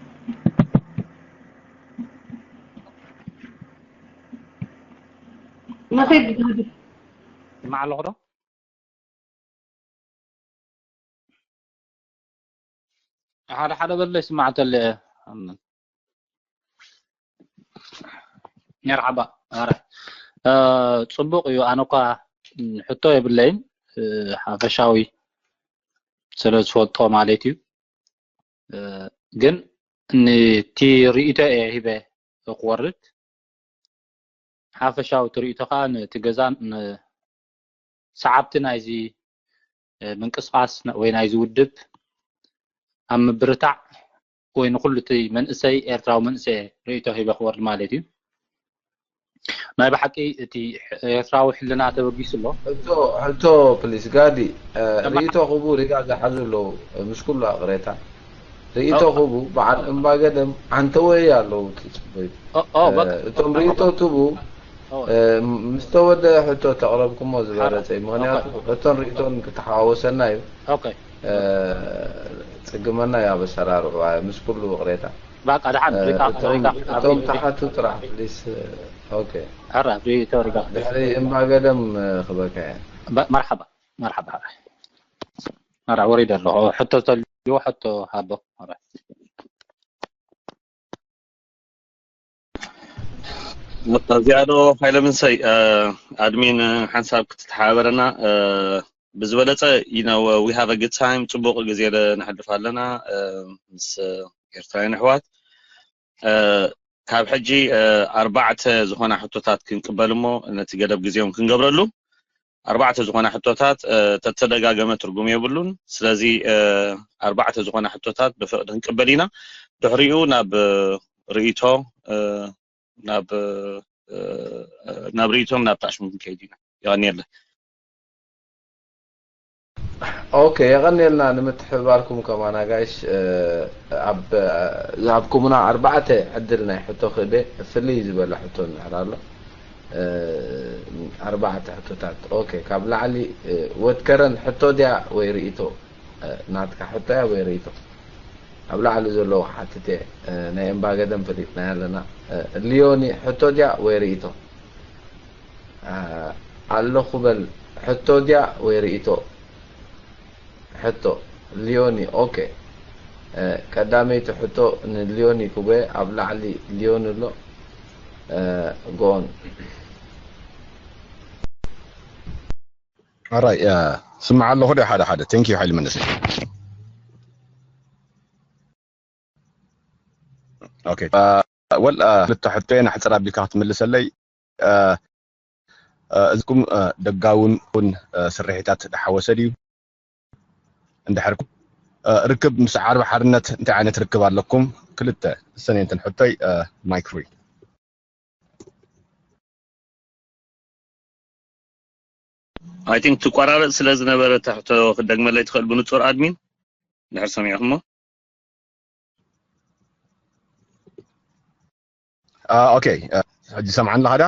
ንኺድ ጋህዲ። ይስማዕ ኣለኹ ዶ? ሓደ ሓደ በለ ይስማዕ ተለ። መርሓባ። ኣረ፣ እ፣ ጽቡቕ እዩ። ኣነ እኳ ሕቶ የብለይን፣ እ፣ ሓፈሻዊ ስለ ዝፈልጦ ማለት እዩ። እ፣ ግን ንቲ ርእይቶ እየ ሂበ ክወርድ። ሓፈሻዊ ትርኢቶ ከኣ ነቲ ገዛን ንሰዓብቲ ናይዚ፣ እ፣ ምንቅስቓስ ነ-፣ ወይ ናይዚ ውድብ ኣብ ምብርታዕ ወይ ንኹሉ እቲ መንእሰይ፣ ኤርትራዊ መንእሰይ ርእይቶ ሂበ ክወርድ ማለት እዩ። ናይ ብሓቂ እቲ ኤርትራዊ ሕልና ተበጊሱ ኣሎ። ሕቶ፣ ሕቶ ፕሊስ ጋዲ፣ እ፣ ርእይቶ ክቡ ሪጋ ዝሓዙ ኣለዉ፣ ምስ ኩሉ ኣቕሬታ። ርእይቶ ክቡ በዓል እምባገደም ዓንተወይ ኣለዉ ትጽበዩ። ኦ፣ ኦ፣ እ፣ በቃ። እቶም ርእይቶ ትቡ፣ ኦ። እ፣ ምስ ተወደ ሕቶ ተቕረብኩሞ ዝበለጸ እዩ። ምኽንያቱ ኦኬ። ሕቶን ርእይቶን ክተሓዋወሰና እዩ። ኦኬ። እ፣ ጽግመና እዩ ኣብ ኣሰራርዑ፣ እ፣ ምስ ኩሉ ቅሬታ። በቃ፣ ደሓን፣ እ፣ ሪጋ፣ እቶም፣ ሪጋ፣ እቶም ሪጋ። ተሓቱ ጥራሕ ፕሊስ። ኦኬ። ሕራ፣ ሪቶ ሪጋ። ድሕሪ እምባገደም፣ እ፣ ክበካ እየ። በ-፣ መርሓባ፣ መርሓባ፣ ሕራ። ሕራ፣ ወሪደ ኣለኹ። ሕቶ ተልዎ፣ ሕቶ ሃቦ። ሕራ። በቃ፣ እዚኣ ዶ ሃይለ ምንሰይ፣ እ፣ ኣድሚን ሓንሳብ ክትተሓባበረና፣ እ፣ ብዝበለጸ፣ you know, we have a good time፣ ጽቡቕ ግዜ ለ-፣ ነሕልፍ ኣለና፣ እ፣ ምስ ኤርትራውያን ኣሕዋት። እ፣ ካብ ሕጂ፣ እ፣ ኣርባዕተ ዝኾና ሕቶታት ክንቅበል እሞ ነቲ ገደብ ግዜውን ክንገብረሉ። ኣርባዕተ ዝኾና ሕቶታት፣ እ፣ ተተደጋገመ ትርጉም የብሉን። ስለዚ፣ እ፣ ኣርባዕተ ዝኾና ሕቶታት ብፍቕዲ ክንቅበል ኢና። ድሕሪኡ ናብ፣ እ፣ ርእይቶ፣ እ፣ ናብ፣ እ፣ ናብ ርእይቶም ናብ ታሽሙ ክንከይድ ኢና። የቐንየለይ። ኦኬ፣ የቐንየልና ንምትሕብባርኩም ከማን ኣጋይሽ። እ፣ ኣብ፣ እ፣ ዝሃብኩምና ኣርባዕተ ዕድል ናይ ሕቶ ክእበ ፍልይ ዝበለ ሕቶ እንድሕር ኣሎ። እ፣ ኣርባዕተ ሕቶታት። ኦኬ፣ ካብ ላዕሊ፣ እ፣ ወትከረን ሕቶ ድያ ወይ ርእይቶ? እ፣ ናትካ ሕቶ እያ ወይ ርእይቶ? ኣብ ላዕሊ ዘለዎ ክሓትት እየ። እ፣ ናይ እምባገደም ፈሊጥናዮ ኣለና። እ፣ ሊዮኒ ሕቶ ድያ ወይ ርእይቶ? እ፣ ኣለኹ በል። ሕቶ ድያ ወይ ርእይቶ? ሕቶ፣ ሊዮኒ። ኦኬ። እ፣ ቀዳመይቲ ሕቶ ንሊዮኒ ክበ ኣብ ላዕሊ ሊዮኒ ኣሎ። እ፣ ጎን። ኣራይ፣ እ፣ ስማዕ ኣለኹ ዶ ሓደ ሓደ? Thank you ሓይሊ መንእሰይ። ኦኬ። እ፣ ወል፣ እ፣ ክልተ ሕቶ እየን ኣሕፅር ኣቢልካ ክትምልሰለይ። እ፣ እ፣ እዚኩም፣ እ፣ ደጋውን እውን፣ እ፣ ስርሒታት ዝሓወሰ ድዩ? እንድሕር፣ እ፣ ርክብ ምስ ዓርቢ ሓርነት እንታይ ዓይነት ርክብ ኣለኩም? ክልተ እሰን እየን እተን ሕቶይ። እ፣ ማይክ ፍሪ። I think ትቋራረጽ ስለ ዝነበረ እታ ሕቶ ክደግመለይ ትኽእል ብንጹር ኣድሚን? ድሕር ሰሚዕኹሞ? ኦኬ። ሕጂ ሰምዓኒ ኣለኻ ዳ?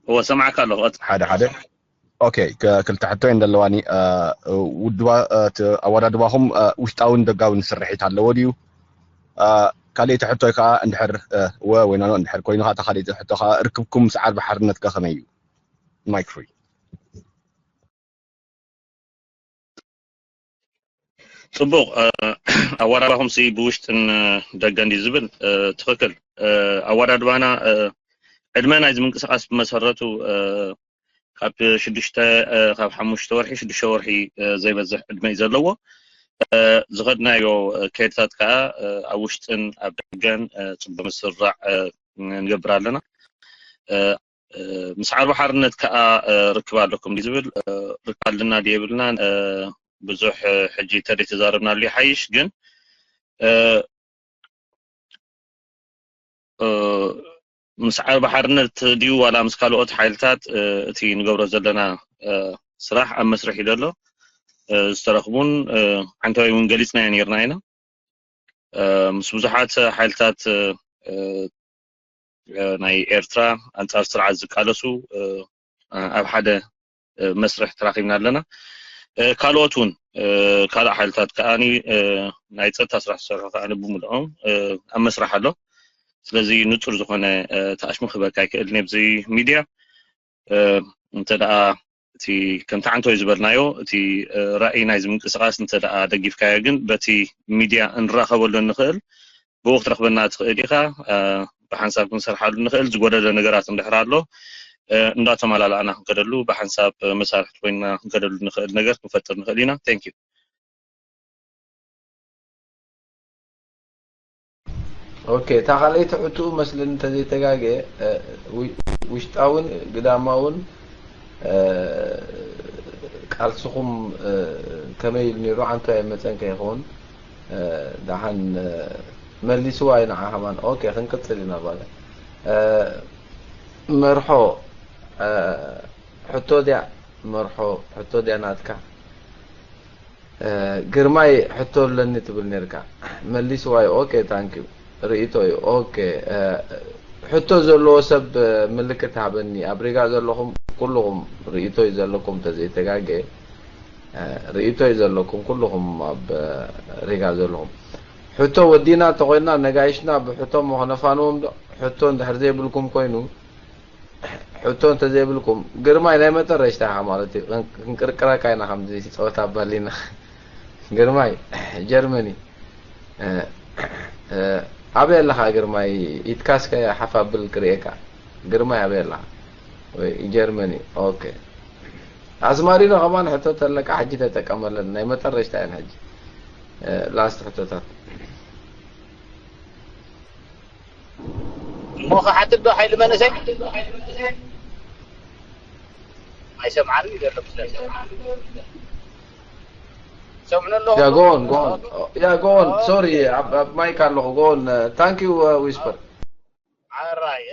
እወ፣ ሰምዓካ ኣለኹ። ሓደ ሓደ። ኦኬ። ክልተ ሕቶ እየን ዘለዋኒ። ውድባ፣ ኣወዳድባኹም ውሽጣውን ደጋውን ስርሒት ኣለዎ ድዩ? ካልኣይቲ ሕቶይ ከዓ እንድሕር፣ እወ ወይ ኖኖ እንድሕር ኮይኑ ከዓ፣ እታ ካልኣይቲ ሕቶ ከዓ ርክብኩም ምስ ዓርቢ ሓርነት ከ ከመይ እዩ? ማይክ ፍሪ። ጽቡቕ። ኣወዳድባኹም ሲ ብውሽጥን ደገን ድዩ ዝብል? ትኽክል። ኣወዳድባና፣ ዕድመ ናይዚ ምንቅስቃስ ብመሰረቱ ካብ ሽዱሽተ፣ ካብ ሓሙሽተ ወርሒ፣ ሽዱሽተ ወርሒ ዘይበዝሕ ዕድመ እዩ ዘለዎ። ዝኸድናዮ ከይድታት ከዓ ኣብ ውሽጥን ኣብ ደገን ጽቡቕ ምስርራዕ ንገብር ኣለና። ምስ ዓርቢ ሓርነት ከዓ ርክብ ኣለኩም ድዩ ዝብል፣ ርክብ ኣለና ድዩ የብልናን ብዙሕ ሕጂ ተደይ ተዛረብናሉ ይሓይሽ። ግን ምስ ዓርቢ ሓርነት ድዩ ዋላ ምስ ካልኦት ሓይልታት እቲ ንገብሮ ዘለና ስራሕ ኣብ መስርሕ እዩ ዘሎ። ዝተረኽቡን ዓንተባይ እውን ገሊፅናዮ ነይርና ኢና። ምስ ብዙሓት ሓይልታት ናይ ኤርትራ ኣንጻር ስርዓት ዝቃለሱ ኣብ ሓደ መስርሕ ተራኺብና ኣለና። ካልኦት እውን፣ ካልእ ሓይልታት ከኣ ናይ ጸጥታ ስራሕ ዝሰርሑ ከኣ ብምልኦም ኣብ መስርሕ ኣሎ። ስለዚ ንጹር ዝኾነ ተኣሽሙ ክህበካ ኣይክእልን ኣብዚ ሚድያ። እንተ ደኣ እቲ ከምቲ ዓንተወይ ዝበልናዮ፣ እቲ ራእይ ናይዚ ምንቅስቃስ እንተ ደኣ ደጊፍካዮ፣ ግን በቲ ሚድያ እንራኸበሉ እንኽእል፣ ብኡ ክትረኽበና ትኽእል ኢኻ። ብሓንሳብ ክንሰርሓሉ ንኽእል፣ ዝጎደለ ነገራት እንድሕር ኣሎ እንዳተመላላእና ክንከደሉ፣ ብሓንሳብ መሳርሕቲ ኮይንና ክንከደሉ ንኽእል ነገር ክንፈጥር ንኽእል ኢና። Thank you። ኦኬ፣ እታ ካልኣይቲ ሕቱኡ መስለኒ እንተዘይተጋግየ፣ ውሽጣውን ግዳማውን ቃልስኹም ከመይ ኢሉ ነይሩ? ዓንቶ ኣይመፀን ከይኸውን ደሓን መሊስዋ እዩ ንዓ ከማን። ኦኬ፣ ክንቅፅል ኢና ጓለ። መርሖ፣ ሕቶ ድያ? መርሖ፣ ሕቶ ድያ ናትካ? ግርማይ፣ ሕቶ ኣለኒ ትብል ነርካ፣ መሊስዋ እዩ። ኦኬ፣ ታንክ ዩ። ርእይቶ እዩ። ኦኬ፣ ሕቶ ዘለዎ ሰብ ምልክት ሃበኒ። ኣብ ሪጋ ዘለኹም ኩልኹም ርእይቶ እዩ ዘለኩም፣ ተዘይተጋገ ርእይቶ እዩ ዘለኩም ኩልኹም ኣብ ሪጋ ዘለኹም። ሕቶ ወዲና ተኾይና ነጋይሽና ብሕቶ እሞ ከነፋንዎም ዶ? ሕቶ እንድሕር ዘይብልኩም ኮይኑ፣ ሕቶ እንተዘይብልኩም፣ ግርማይ ናይ መጠረሽታ ኢኻ ማለት እዩ። ክን-፣ ክንቅርቅረካ ኢና ከምዚ ጸወታ ኣባሊና። ግርማይ፣ ጀርመኒ፣ እ፣ እ፣ ኣበይ ኣለኻ ግርማይ? ኢትካስ ከ ሓፍ ኣብል ክርእየካ። ግርማይ ኣበይ ኣለኻ? ወይ ጀርመኒ፣ ኦኬ። ኣስማሪኖ ከማን ሕቶ ተለካ ሕጂ ተጠቀመለን። ናይ መጠረሽታ እየን ሕጂ። እ፣ ላስት ሕቶታት። እሞ ክሓትት ዶ ሓይሊ መንእሰይ? ኣይሰምዓን እዩ ዘሎ መስለኒ። ሰምዑ ኣለኹ። Yeah, go on, go on. Yeah, go on. Sorry፣ ኣብ፣ ኣብ ማይክ ኣለኹ። Go on. Thank you, Whisper. ኣራይ፣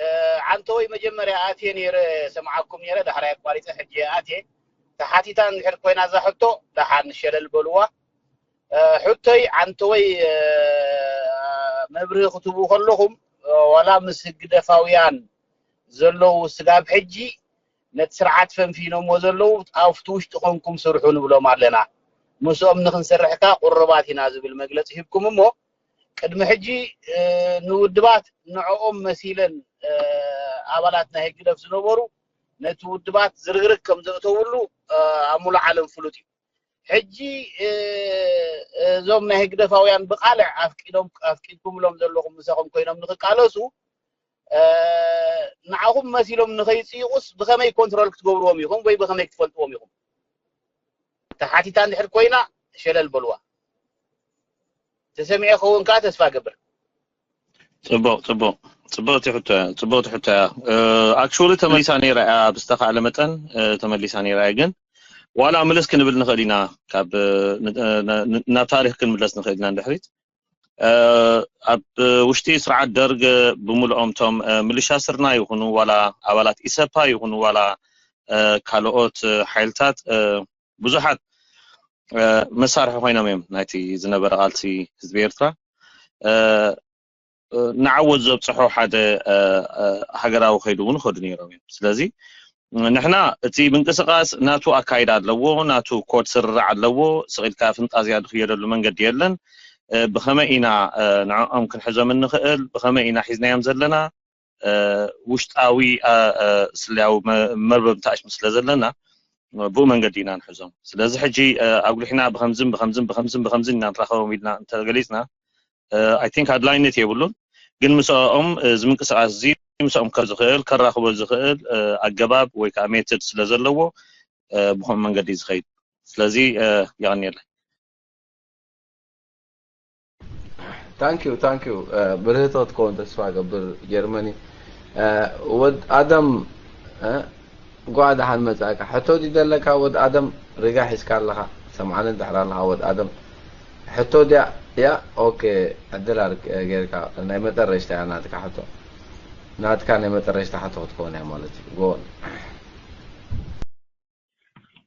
ዓንተወይ መጀመርያ ኣትየ ነይረ፣ ሰምዓኩም ነይረ፣ ዳሕራይ ኣቋሪፀ፣ ሕጂ እየ ኣትየ። ተሓቲታ እንድሕር ኮይና እዛ ሕቶ፣ ደሓን ሸለል በልዋ። ሕቶይ፣ ዓንተወይ፣ መብርሂ ክትህቡ ከለኹም፣ ዋላ ምስ ህግደፋውያን ዘለዉ ስጋብ ሕጂ ነቲ ስርዓት ፈንፊኖሞ ዘለዉ ኣብቲ ውሽጢ ኮንኩም ስርሑ ንብሎም ኣለና። ምስኦም ንኽንሰርሕ ከኣ ቁሩባት ኢና ዝብል መግለጺ ሂብኩም እሞ፣ ቅድሚ ሕጂ ንውድባት ንዕኦም መሲለን ኣባላት ናይ ህግደፍ ዝነበሩ ነቲ ውድባት ዝርግርግ ከም ዘእተውሉ ኣብ ሙሉእ ዓለም ፍሉጥ እዩ። ሕጂ እዞም ናይ ህግደፋውያን ብቃልዕ ኣፍቂዶም ኣፍቂድኩምሎም ዘለኹም ምሳኹም ኮይኖም ንኽቃለሱ ንዓኹም መሲሎም ንኸይጽይቑስ ብኸመይ ኮንትሮል ክትገብርዎም ኢኹም ወይ ብኸመይ ክትፈልጥዎም ኢኹም? ተሓቲታ እንድሕር ኮይና ሸለል በልዋ። ተሰሚዐ ክኸውን ከዓ ተስፋ ገብር። ጽቡቕ ጽቡቕ ጽቡቕቲ ሕቶ እያ። ጽቡቕቲ ሕቶ እያ። ኣክቹዋሊ ተመሊሳ ነይራ እያ፣ ብዝተኻእለ መጠን እ፣ ተመሊሳ ነይራ እያ። ግን ዋላ ምልስ ክንብል ንኽእል ኢና፣ ካብ እ፣ ን- ን- ናብ ታሪክ ክንምለስ ንኽእል ኢና ንድሕሪት። እ፣ ኣብ ውሽጢ ስርዓት ደርግ ብምልኦም እቶም እ፣ ምልሻ ስርና ይኹኑ ዋላ ኣባላት ኢሰፓ ይኹኑ ዋላ እ፣ ካልኦት እ፣ ሓይልታት እ፣ ብዙሓት እ፣ መሳርሒ ኮይኖም እዮም ናይቲ ዝነበረ ቃልሲ ህዝቢ ኤርትራ። እ፣ ንዓወት ዘብፅሖ ሓደ ሃገራዊ ከይዱ እውን ይኸዱ ነይሮም እዮም። ስለዚ ንሕና እቲ ምንቅስቃስ ናቱ ኣካይዳ ኣለዎ፣ ናቱ ኮድ ስርርዕ ኣለዎ። ስቕ ኢልካ ፍንጣዝያ ዝኽየደሉ መንገዲ የለን። ብኸመይ ኢና ንዕኦም ክንሕዞም እንኽእል፣ ብኸመይ ኢና ሒዝናዮም ዘለና፣ ውሽጣዊ ስለያዊ መርበብ ተኣሽሙ ስለ ዘለና ብኡ መንገዲ ኢና ንሕዞም። ስለዚ ሕጂ ኣጉሊሕና ብኸምዝን ብኸምዝን ብኸምዝን ብኸምዝን ኢና ንራኸቦም ኢልና እንተገሊፅና I think ኣድላይነት የብሉን። ግን ምስኦም እዚ ምንቅስቃስ እዚ ምስኦም ከ ዝኽእል ከራኽቦ ዝኽእል ኣገባብ ወይ ከዓ ሜትድ ስለ ዘለዎ ብኸም መንገዲ ዝኸይድ። ስለዚ የቐንየለይ። Thank you, thank you. ብርህቶ ትከውን ተስፋ ገብር ጀርመኒ። ወድ ኣደም እንኳዕ ደሓን መጻእካ። ሕቶ ድዩ ዘለካ ወድ ኣደም? ሪጋ ሒዝካ ኣለኻ፣ ሰምዓኒ እንድሕር ኣለኻ ወድ ኣደም። ሕቶ ድያ? ያ ኦኬ፣ ዕድል ኣር- ጌርካ ናይ መጠረሽታ እያ ናትካ ሕቶ። ናትካ ናይ መጠረሽታ ሕቶ ክትከውን እያ ማለት እዩ። ጎል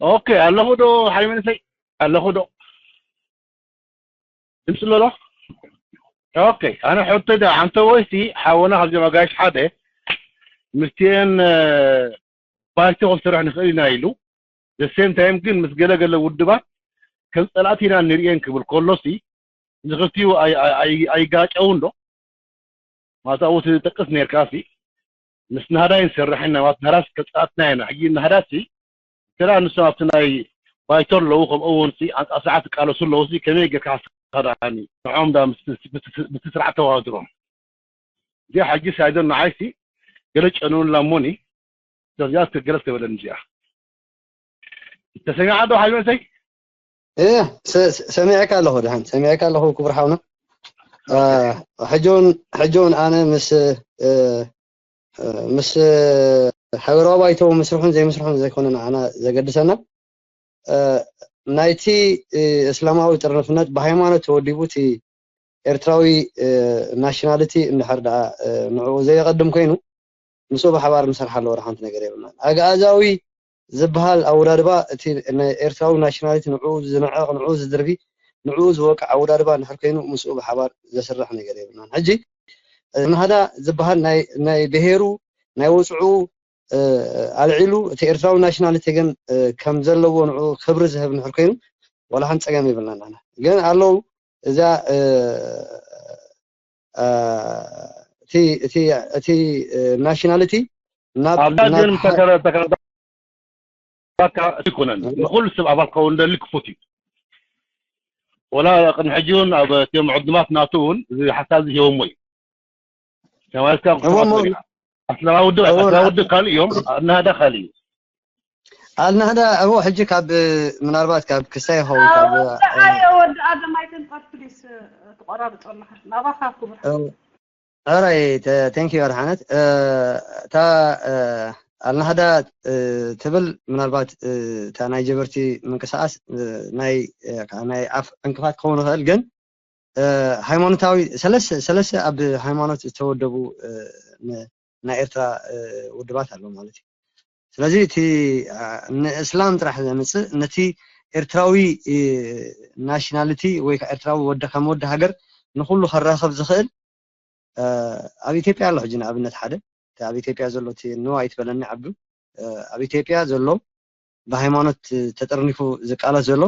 ኦኬ ኣለኹ ዶ ሓይመንሰይ ኣለኹ ዶ? ድምፂ ኣሎ ዶ? ኦኬ ኣነ ሕቶ ዳ ሓንተ ወይሲ ሓወና ካብዚኦም ኣጋይሽ ሓደ ምስቲኤን ባይቶ ክንሰርሕ ንኽእል ኢና ኢሉ ዘሴም ታይም ግን ምስ ገለ ገለ ውድባት ከም ፀላእቲ ኢና ንርእየን ክብል ከሎሲ እዚ ክልቲኡ ኣይጋጨውን ዶ? ማለት ኣብኡ ትጠቅስ ነርካ ሲ ምስ ናህዳይ ንሰርሕ ኢና ማለት ናህዳስ ከፃትና ኢና ሕጂ ናህዳሲ ስለ ንሶም ኣብቲ ናይ ባይቶ ኣለዉ ከምኡ እውን ሲ ኣንፃር ስርዓት ይቃለሱ ኣለዉ ሲ ከመይ ጌርካ ሓስካ ደኣኒ ንዖም ዳ ምስቲ ስርዓት ተዋድሮም እዚኣ ሕጂ ሳይደን ንዓይ ሲ ገለ ጨኑንላ እሞኒ እዚኣ ገለ ተበለኒ እዚኣ ተሰሚዓ ዶ ሓይመሰይ ሰሚዐካ ኣለኹ ድሓን ሰሚዐካ ኣለኹ ክቡር ሓውና ሕጂ እውን ኣነ ምስ ምስ ሓበራዊ ባይቶ ምስርሑን ዘይምስርሑን ዘይኮነ ንዓና ዘገድሰና ናይቲ እስላማዊ ጥርንፍነት ብሃይማኖት ተወዲቡ እቲ ኤርትራዊ ናሽናሊቲ እንድሕር ደኣ ንዕኡ ዘየቐድም ኮይኑ ምስኡ ብሓባር ምሰርሕ ኣለዎ ሓንቲ ነገር የብልናን ኣግኣዛዊ ዝበሃል ኣወዳድባ እቲ ናይ ኤርትራዊ ናሽናሊቲ ንዕኡ ዝንዕቕ ንዕኡ ዝድርቢ ንዕኡ ዝወቅዕ ኣወዳድባ እንድሕር ኮይኑ ምስኡ ብሓባር ዘስርሕ ነገር የብልናን ሕጂ ናህዳ ዝበሃል ናይ ብሄሩ ናይ ወፅዑ ኣልዒሉ እቲ ኤርትራዊ ናሽናሊቲ ግን ከም ዘለዎ ንኡ ክብሪ ዝህብ ንሕር ኮይኑ ዋላ ሓንቲ ፀገም ይብልና ንና ግን ኣለዉ እዛ እቲ ናሽናሊቲ ናብ ኣብዛ ግን ይኮነን ንኩሉ ሰብ ኣባል ክኸውን ደሊ ክፉት እዩ ወላ ቅድሚ ሕጂ እውን ኣብ እቲኦም ዕዱማት ናቱ እውን እዚ ሓሳብ እዚ ሂቦሞ እዩ ተማልካ ክትዋፈር ኢኻ ኣስላማ ውድብ ኣስላማ ውድብ ካልእ እዮም ኣናህዳ ካልእ እዩ ኣልናህዳ እዎ ሕጂ ካብ ምናልባት ካብ ክሳይ ይኸውን ካብ ወላዓዮ ወዲ ኣደም ኣይተንጠር ፕሊስ ትቆራርጾ ኣለኻ ናባኻ ክቡር ሕራይ thank you ኣድሓነት እታ ኣልናህዳ ትብል ምናልባት እታ ናይ ጀበርቲ ምንቅስቃስ ናይ ናይ ኣፍ ዕንቅፋት ክኸውን ይኽእል ግን ሃይማኖታዊ ሰለስተ ኣብ ሃይማኖት ዝተወደቡ ናይ ኤርትራ ውድባት ኣሎ ማለት እዩ ስለዚ እቲ ንእስላም ጥራሕ ዘምፅእ ነቲ ኤርትራዊ ናሽናሊቲ ወይ ኤርትራዊ ወዲ ከም ወዲ ሃገር ንኩሉ ከራኸብ ዝኽእል ኣብ ኢትዮጵያ ኣሎ ሕጂ ንኣብነት ሓደ ኣብ ኢትዮጵያ ዘሎ ንዋይ ትበለኒ ዓብዱ ኣብ ኢትዮጵያ ዘሎ ብሃይማኖት ተጠርኒፉ ዝቃለስ ዘሎ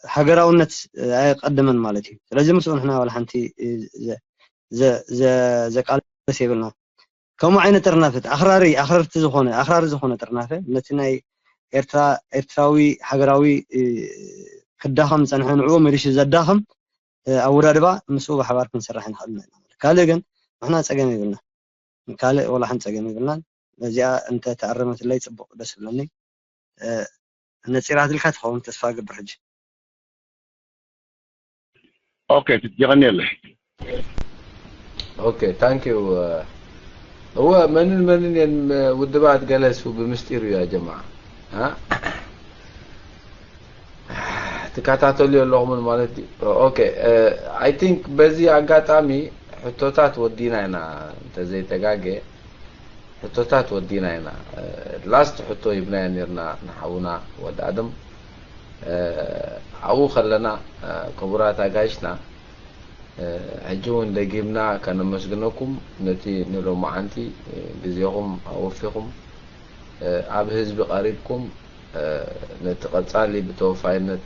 ሃገራውነት ኣየቀድምን ማለት እዩ ስለዚ ምስኡ ንሕና ዋላ ሓንቲ ዘቃለስ የብልና ከምኡ ዓይነት ጥርናፈ ኣክራሪ ኣክረርቲ ዝኾነ ኣክራሪ ዝኾነ ጥርናፈ ነቲ ናይ ኤርትራ ኤርትራዊ ሃገራዊ ክዳኸም ዝፀንሐ ንዕኡ መሊሹ ዘዳኽም ኣወዳድባ ምስኡ ብሓባር ክንስራሕ ንኽእል ኢና ካልእ ግን ንሕና ፀገም የብልና ካልእ ወላ ሓንቲ ፀገም የብልናን ነዚኣ እንተ ተኣረመትለይ ፅቡቅ ደስ ይብለኒ ነፂራትልካ ትኸውን ተስፋ ገብር ሕጂ ኦኬ፣ የቐንየለይ። ኦኬ፣ ታንክ ዩ። እወ፣ መንን መንን እየን ውድባት ገለሱ ብምስጢር እዩ ያ ጀማዓ። አ? ትከታተሉ ኣለኹምን ማለት እዩ። ኦኬ፣ I think በዚ ኣጋጣሚ ሕቶታት ወዲና ኢና፣ እንተዘይተጋገ ሕቶታት ወዲና ኢና። ላስት ሕቶ ሂብናዮ ነርና ንሓውና ወዲ ኣደም። ኣብኡ ከለና፣ ክቡራት ኣጋይሽና፣ ሕጂ እውን ደጊምና ከነመስግነኩም፣ ነቲ ንሎማዓንቲ ግዜኹም ኣወፊኹም ኣብ ህዝቢ ቀሪብኩም፣ ነቲ ቀጻሊ ብተወፋይነት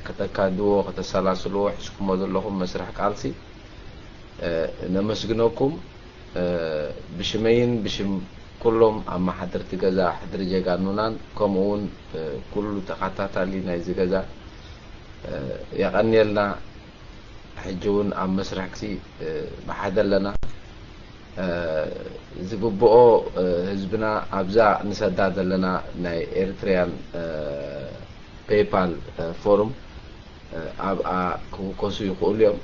ከተካድዎ፣ ከተሰላስልዎ ሒዝኩሞ ዘለኹም መስርሕ ቃልሲ፣ ነመስግነኩም። ብሽመይን ብሽም ኩሎም ኣመሓደርቲ ገዛ ሕድሪ ጀጋኑናን፣ ከምኡ እውን ኩሉ ተኸታታሊ ናይዚ ገዛ የቐንየልና። ሕጂ እውን ኣብ መስርሕ ቃልሲ ብሓደ ኣለና። ዝግብኦ ህዝብና ኣብዛ ንሰዳ ዘለና ናይ ኤሪትሪያን ፔይፓል ፎርም ኣብኣ ክውከሱ ይኽእሉ እዮም።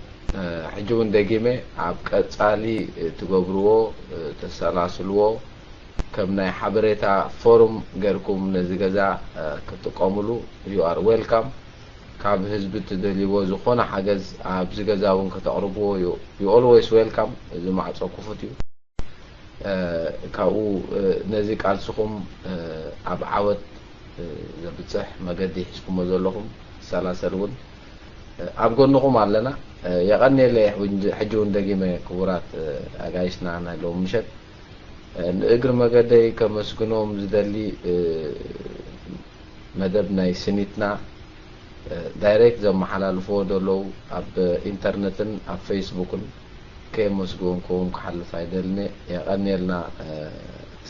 ሕጂ እውን ደጊመ ኣብ ቀጻሊ ትገብርዎ፣ ተሰላስልዎ፣ ከም ናይ ሓበሬታ ፎርም ገርኩም ነዚ ገዛ ክትጥቀምሉ you are welcome። ካብ ህዝቢ ትደልይዎ ዝኾነ ሓገዝ ኣብዚ ገዛ እውን ከተቕርብዎ you always welcome። እዚ ማዕጾ ክፉት እዩ። ካብኡ ነዚ ቃልስኹም ኣብ ዓወት ዘብጽሕ መገዲ ሒዝኩሞ ዘለኹም ሰላሰል እውን ኣብ ጎንኹም ኣለና። የቐንየለይ። ሕጂ እውን ደጊመ ክቡራት ኣጋይሽና ናይ ሎሚ ምሸት ንእግሪ መገደይ ከመስግኖም ዝደሊ መደብ ናይ ስኒትና ዳይሬክት ዘመሓላልፍዎ ዘለዉ ኣብ ኢንተርነትን ኣብ ፌስቡክን ከየመስግንክዎም ክሓልፍ ኣይደልን። የቐንየልና።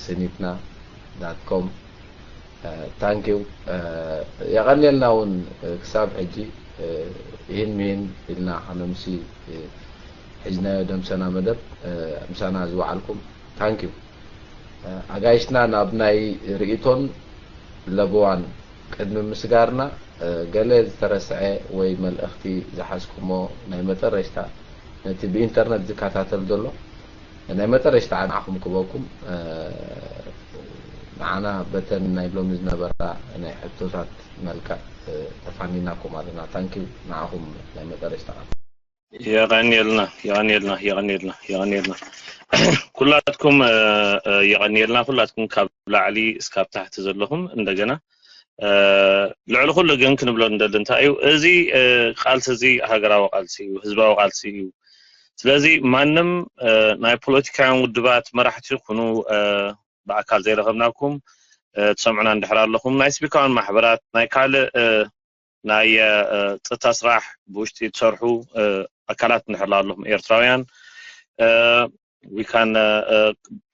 ስኒትና ዳት ኮም። ታንክ ዩ። የቐንየልና እውን ክሳብ ሕጂ ይህን ምሂን ኢልና ከነምሲ ሒዝናዮ ደምሰና መደብ ምሳና ዝወዓልኩም። ታንክ ዩ። ኣጋይሽና ናብ ናይ ርእይቶን ለበዋን ቅድሚ ምስጋርና ገለ ዝተረስዐ ወይ መልእኽቲ ዝሓዝኩሞ ናይ መጠረሽታ ነቲ ብኢንተርነት ዝከታተል ዘሎ ናይ መጠረሽታ ንዓኹም ክበኩም ንዓና በተን ናይ ሎሚ ዝነበራ ናይ ሕቶታት መልክዕ ተፋኒናኩም ኣለና። ታንክ ዩ። ንዓኹም ናይ መጠረሽታ ቃል። የቐንየልና የቐንየልና የቐንየልና የቐንየልና ኩላትኩም የቐንየልና ኩላትኩም ካብ ላዕሊ እስካብ ታሕቲ ዘለኹም እንደገና ልዕሊ ኩሉ ግን ክንብሎ እንደሊ እንታይ እዩ እዚ ቃልሲ እዚ ሃገራዊ ቃልሲ እዩ ህዝባዊ ቃልሲ እዩ ስለዚ ማንም ናይ ፖለቲካውያን ውድባት መራሕቲ ይኹኑ ብኣካል ዘይረኸብናኩም ትሰምዑና እንድሕር ኣለኹም ናይ ስቢካውያን ማሕበራት ናይ ካልእ ናይ ጸጥታ ስራሕ ብውሽጢ ትሰርሑ ኣካላት እንድሕር ኣለኹም ኤርትራውያን we can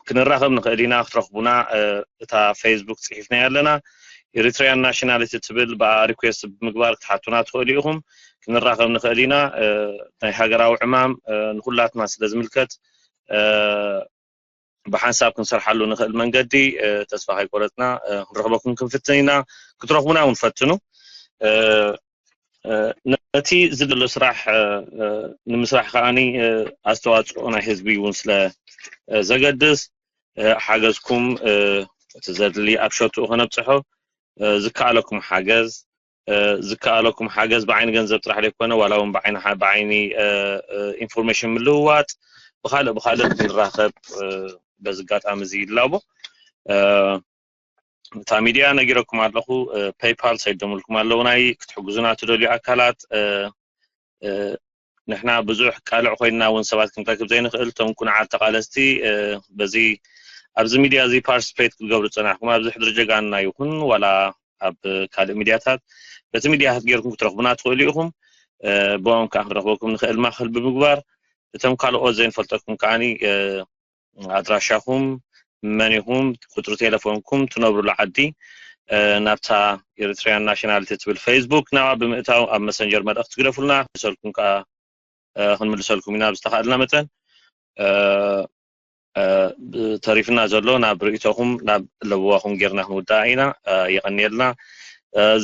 ክንራኸብ ንኽእል ኢና ክትረኽቡና እታ ፌስቡክ ፅሒፍናያ ኣለና Eritrean nationality ትብል ብኣ request ብምግባር ክትሓቱና ትኽእሉ ኢኹም ክንራኸብ ንኽእል ኢና ናይ ሃገራዊ ዕማም ንኩላትና ስለ ዝምልከት ብሓንሳብ ክንሰርሓሉ ንኽእል መንገዲ ተስፋ ከይቆረፅና ክንረኽበኩም ክንፍትን ኢና ክትረኽቡና እውን ፈትኑ ነቲ ዝደሎ ስራሕ ንምስራሕ ከዓኒ ኣስተዋፅኦ ናይ ህዝቢ እውን ስለ ዘገድስ ሓገዝኩም እቲ ዘድሊ ኣብ ሸትኡ ከነብፅሖ ዝከኣለኩም ሓገዝ ዝከኣለኩም ሓገዝ ብዓይኒ ገንዘብ ጥራሕ ዘይኮነ ዋላ እውን ብዓይኒ ብዓይኒ ኢንፎርሜሽን ምልውዋጥ ብካልእ ብካልእ ክንራኸብ በዚ ኣጋጣሚ እዚ ይላቦ እታ ሚድያ ነጊረኩም ኣለኹ ፔይፓል ሰዲዶምልኩም ኣለዉ ናይ ክትሕግዙና ትደልዩ ኣካላት ንሕና ብዙሕ ቃልዕ ኮይንና እውን ሰባት ክንረክብ ዘይንኽእል እቶም ኩንዓት ተቃለስቲ በዚ ኣብዚ ሚድያ እዚ ፓርቲስፔት ክትገብሩ ዝፀናሕኩም ኣብዚ ሕድሪ ጀጋንና ይኹን ዋላ ኣብ ካልእ ሚድያታት በቲ ሚድያታት ገይርኩም ክትረክቡና ትኽእሉ ኢኹም ብኦም ከዓ ክንረክበኩም ንኽእል ማእከል ብምግባር እቶም ካልኦት ዘይንፈልጠኩም ከዓኒ ኣድራሻኹም መን ኢኹም ቁፅሪ ቴሌፎንኩም ትነብሩሉ ዓዲ ናብታ ኤሪትሪያን ናሽናሊቲ ትብል ፌስቡክ ናብኣ ብምእታው ኣብ መሰንጀር መልእኽቲ ግደፉልና ክሰልኩም ከዓ ክንምልሰልኩም ኢና ብዝተኻእልና መጠን ተሪፍና ዘሎ ናብ ርእይቶኹም ናብ ለበዋኹም ጌርና ክንውድኣ ኢና የቐንየልና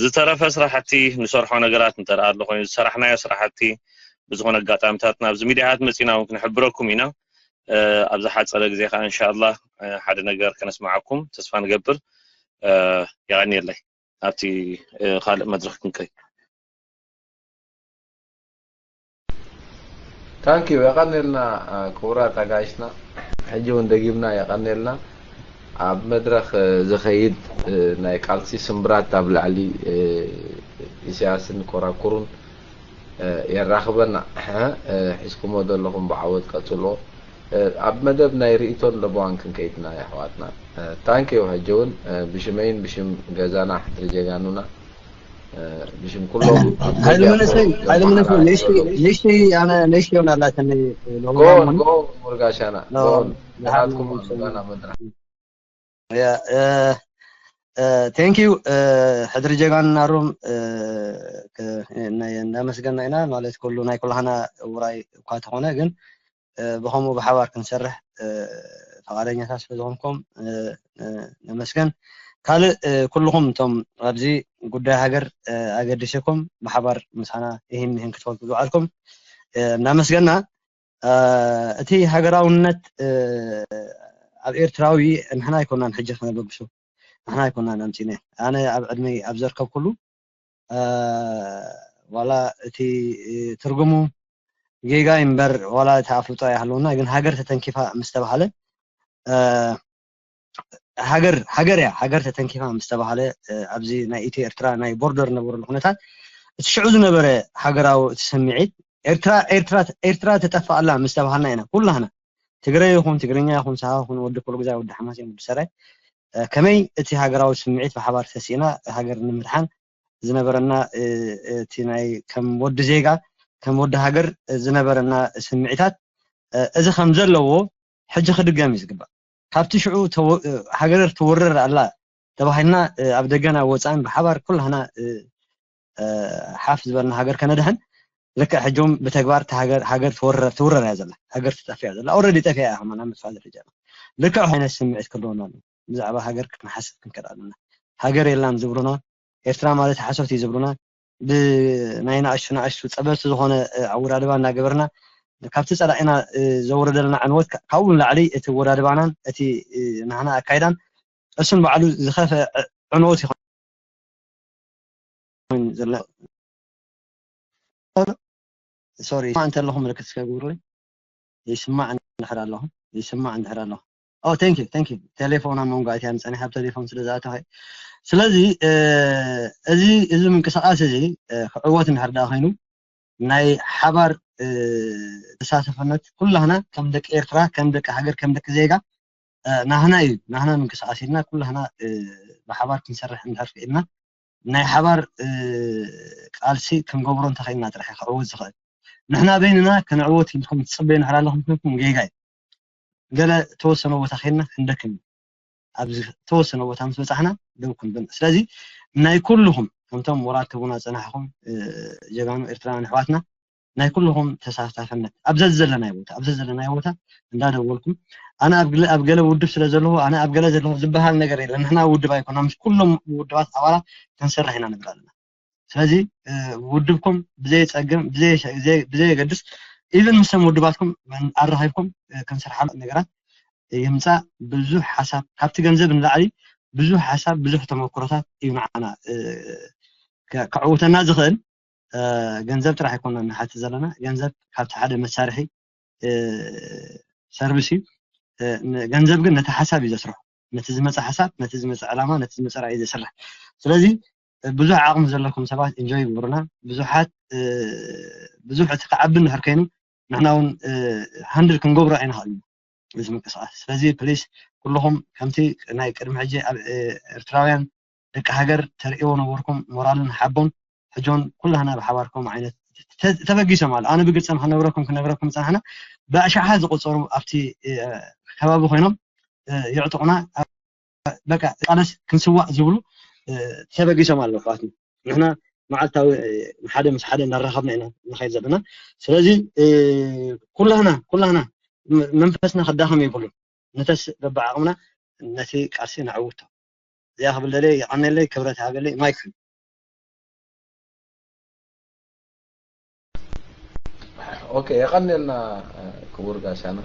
ዝተረፈ ስራሕቲ ንሰርሖ ነገራት እንተ ኣሎ ኮይኑ ዝሰራሕናዮ ስራሕቲ ብዝኾነ ኣጋጣሚታት ናብዚ ሚዲያታት መፂና እውን ክንሕብረኩም ኢና። ኣብ ዝሓፀረ ግዜ ከዓ እንሻላ ሓደ ነገር ከነስማዓኩም ተስፋ ንገብር። የቐንየለይ። ኣብቲ ካልእ መድረክ ክንከይ። ታንኪዩ። የቐንየልና ክቡራት ኣጋይሽና። ሕጂ እውን ደጊምና የቐንየልና። ኣብ መድረኽ ዝኸይድ ናይ ቃልሲ ስምብራት ኣብ ልዕሊ ኢሳያስን ኮራኩሩን የራኽበና። ሒዝኩሞ ዘለኹም ብዓወት ቀጽልዎ። ኣብ መደብ ናይ ርእይቶን ለበዋን ክንከይድና የሕዋትና። ታንኪዩ። ሕጂ እውን ብሽመይን ብሽም ገዛና ሕድሪ ጀጋኑና ብሽም ኩሎም ኣብ ሓይሊ ሜድያ መንእሰይ ፎረም ሓይሊ መንእሰይ ተመሓላልፉ ንእሽተይ ዘለዉ ንእሽተይ ኣነ ንእሽተይ እውን ኣላትኒ ጎን ጎን ሙርጋሻና ኖ፣ ጎን ደሓን ንዓትኩም ነው። ኣሉጋና መድረክ ያ ቴንክ ዩ። ሕድሪ ጀጋንና ሩም እናመስገና ኢና። ማለት ኩሉ ናይ ኩላህና ውራይ እኳ ተኾነ ግን ብኸምኡ ብሓባር ክንሰርሕ ፈቓደኛታት ስለዝኾንኩም ነመስገን። ካልእ ኩልኹም እቶም ኣብዚ ጉዳይ ሃገር ኣገዲስኩም ብሓባር ምሳና ይህን ይህን ክትፈልጡ ዝውዓልኩም እናመስገና፣ እቲ ሃገራውነት ኣብ ኤርትራዊ ንሕና ኣይኮናን ሕጂ ከነበግሱ፣ ንሕና ኣይኮናን ኣምፂነ። ኣነ ኣብ ዕድመይ ኣብ ዘርከብኩሉ ዋላ እቲ ትርጉሙ ጌጋ እምበር ዋላ እቲ ኣፍልጦ ኣይሃለውና፣ ግን ሃገር ተተንኪፋ ምስ ተባሃለ ሃገር ሃገር እያ። ሃገር ተተንኪፋ ምስ ተባሃለ ኣብዚ ናይ ኢትዮ ኤርትራ ናይ ቦርደር ዝነበረሉ ኩነታት፣ እቲ ሽዑ ዝነበረ ሃገራዊ እቲ ስምዒት ኤርትራ ኤርትራ ኤርትራ ተጠፋ ኣላ ምስ ተባሃልና ኢና ኩላህና፣ ትግረ ይኹን ትግርኛ ይኹን ሳዋ ይኹን ወዲ ኩሉ ግዛይ ወዲ ሓማሴን ወዲ ሰራይ፣ ከመይ እቲ ሃገራዊ ስምዒት ብሓባር ተሲእና ሃገር ንምድሓን ዝነበረና እቲ ናይ ከም ወዲ ዜጋ ከም ወዲ ሃገር ዝነበረና ስምዒታት እዚ ከም ዘለዎ ሕጂ ክድገም እዩ ዝግባእ። ካብቲ ሽዑ ሃገር ትውረር ኣላ ተባሂልና ኣብ ደገና ወፃእን ብሓባር ኩላህና ሓፍ ዝበልና ሃገር ከነድሕን ልክዕ ሕጂ እውን ብተግባር ሃገር ትውረር እያ ዘላ። ሃገር ትጠፍእ እያ ዘላ። ኦረዲ ጠፊኣ እያ ከማን ኣብ ምጥፋእ ደረጃ። ልክዕ ዓይነት ስምዒት ክህልወና ኣለዎ። ብዛዕባ ሃገር ክንሓስብ ክንክእል ኣለና። ሃገር የላን ዝብሉና፣ ኤርትራ ማለት ሓሶት እዩ ዝብሉና፣ ብናይ ንኣሽቱ ንኣሽቱ ጸበብቲ ዝኾነ ኣወዳድባ እናገበርና ካብቲ ጸላኢና ዘውረደልና ዕንወት ካብኡ ንላዕሊ እቲ ኣወዳድባናን እቲ ናህና ኣካይዳን እሱን ባዕሉ ዝኸፈ ዕንወት ይኾን ዘሎ። ሶሪ እንተ ኣለኹ ምልክት እስከ ግብሩለይ። ይስማዕ እንድሕር ኣለኹ ይስማዕ እንድሕር ኣለኹ። ኦ ቴንክ ዩ ቴንክ ዩ። ቴሌፎን ኣብ መንጎ ኣትያ ንጸኒሓ ኣብ ቴሌፎን ስለ ዝኣተኸ። ስለዚ እዚ እዚ ምንቅስቃስ እዚ ክዕወት እንድሕር ደኣ ኮይኑ ናይ ሓባር ተሳተፈነት ኩላህና ከም ደቂ ኤርትራ ከም ደቂ ሃገር ከም ደቂ ዜጋ ናህና እዩ ናህና ምንቅስቃስ ኢልና ኩላህና ብሓባር ክንሰርሕ እንድሕር ክኢልና ናይ ሓባር ቃልሲ ክንገብሮ እንተኽኢልና ጥራሕ ክዕወት ዝኽእል። ንሕና በይንና ክንዕወት ኢልኩም ትፅበዩ እንድሕር ኣለኹም ኮይንኩም ጌጋ እዩ። ገለ ተወሰነ ቦታ ከይድና ክንደክም እዩ። ኣብዚ ተወሰነ ቦታ ምስ በፃሕና ደው ክንብል። ስለዚ ናይ ኩልኹም ከምቶም ሞራል ትህቡና ዝፀናሕኹም ጀጋኑ ኤርትራውያን ኣሕዋትና ናይ ኩልኹም ተሳታፍነት ኣብ ዘዘለናይ ቦታ ኣብ ዘዘለናይ ቦታ እንዳደወልኩም ኣነ ኣብ ገለ ኣብ ገለ ውድብ ስለ ዘለኹ ኣነ ኣብ ገለ ዘለኹ ዝበሃል ነገር የለን። ንሕና ውድብ ኣይኮና ምስ ኩሎም ውድባት ኣባላት ክንሰርሕ ኢና ንብል ኣለና። ስለዚ ውድብኩም ብዘይ ጸግም ብዘይ ብዘየገድስ ኢቭን ምስቶም ውድባትኩም ኣራኺብኩም ክንሰርሓሉ ነገራት ይምጻእ ብዙሕ ሓሳብ ካብቲ ገንዘብ ንላዕሊ ብዙሕ ሓሳብ ብዙሕ ተመክሮታት እዩ ንዓና ከዕውተና ዝኽእል። ገንዘብ ጥራሕ ኣይኮና ንሓትት ዘለና። ገንዘብ ካብቲ ሓደ መሳርሒ ሰርቪስ እዩ። ገንዘብ ግን ነቲ ሓሳብ እዩ ዘስርሖ። ነቲ ዝመፀ ሓሳብ፣ ነቲ ዝመፀ ዕላማ፣ ነቲ ዝመፀ ራእይ ዘስርሕ። ስለዚ ብዙሕ ዓቕሚ ዘለኩም ሰባት ኢንጆይ ይግበሩና። ብዙሓት ብዙሕ እቲ ክዓቢ እንድሕር ኮይኑ ንሕና እውን ሃንድል ክንገብሮ ኣይንኽእልን። እዚ ምንቅስቃስ ስለዚ ፕሊስ ኩልኹም ከምቲ ናይ ቅድሚ ሕጂ ኣብ ኤርትራውያን ደቂ ሃገር ተርእይዎ ነበርኩም ሞራልን ሓቦን ሕጆን ኩላህና ብሓባር ከምኡ ዓይነት ተበጊሶም ኣሎ ኣነ ብግልፂ ንክነግረኩም ክነግረኩም ዝፀናሕና ብኣሽሓት ዝቆፀሩ ኣብቲ ከባቢ ኮይኖም የዕጥቁና በቃ ቃለስ ክንስዋእ ዝብሉ ተበጊሶም ኣለዉ ኣሕዋትና ንሕና መዓልታዊ ሓደ ምስ ሓደ እናራኸብና ኢና ንኸይድ ዘለና ስለዚ ኩላህና ኩላህና መንፈስና ክዳኸም የብሉን ንተስ በብዓቕምና ነቲ ቃልሲ ነዕውቶ እዚኣ ክብል ደልየ የቐነለይ ክብረት ሃበለይ ማይክ ኦኬ፣ የቐንየልና ክቡር ጋሻና።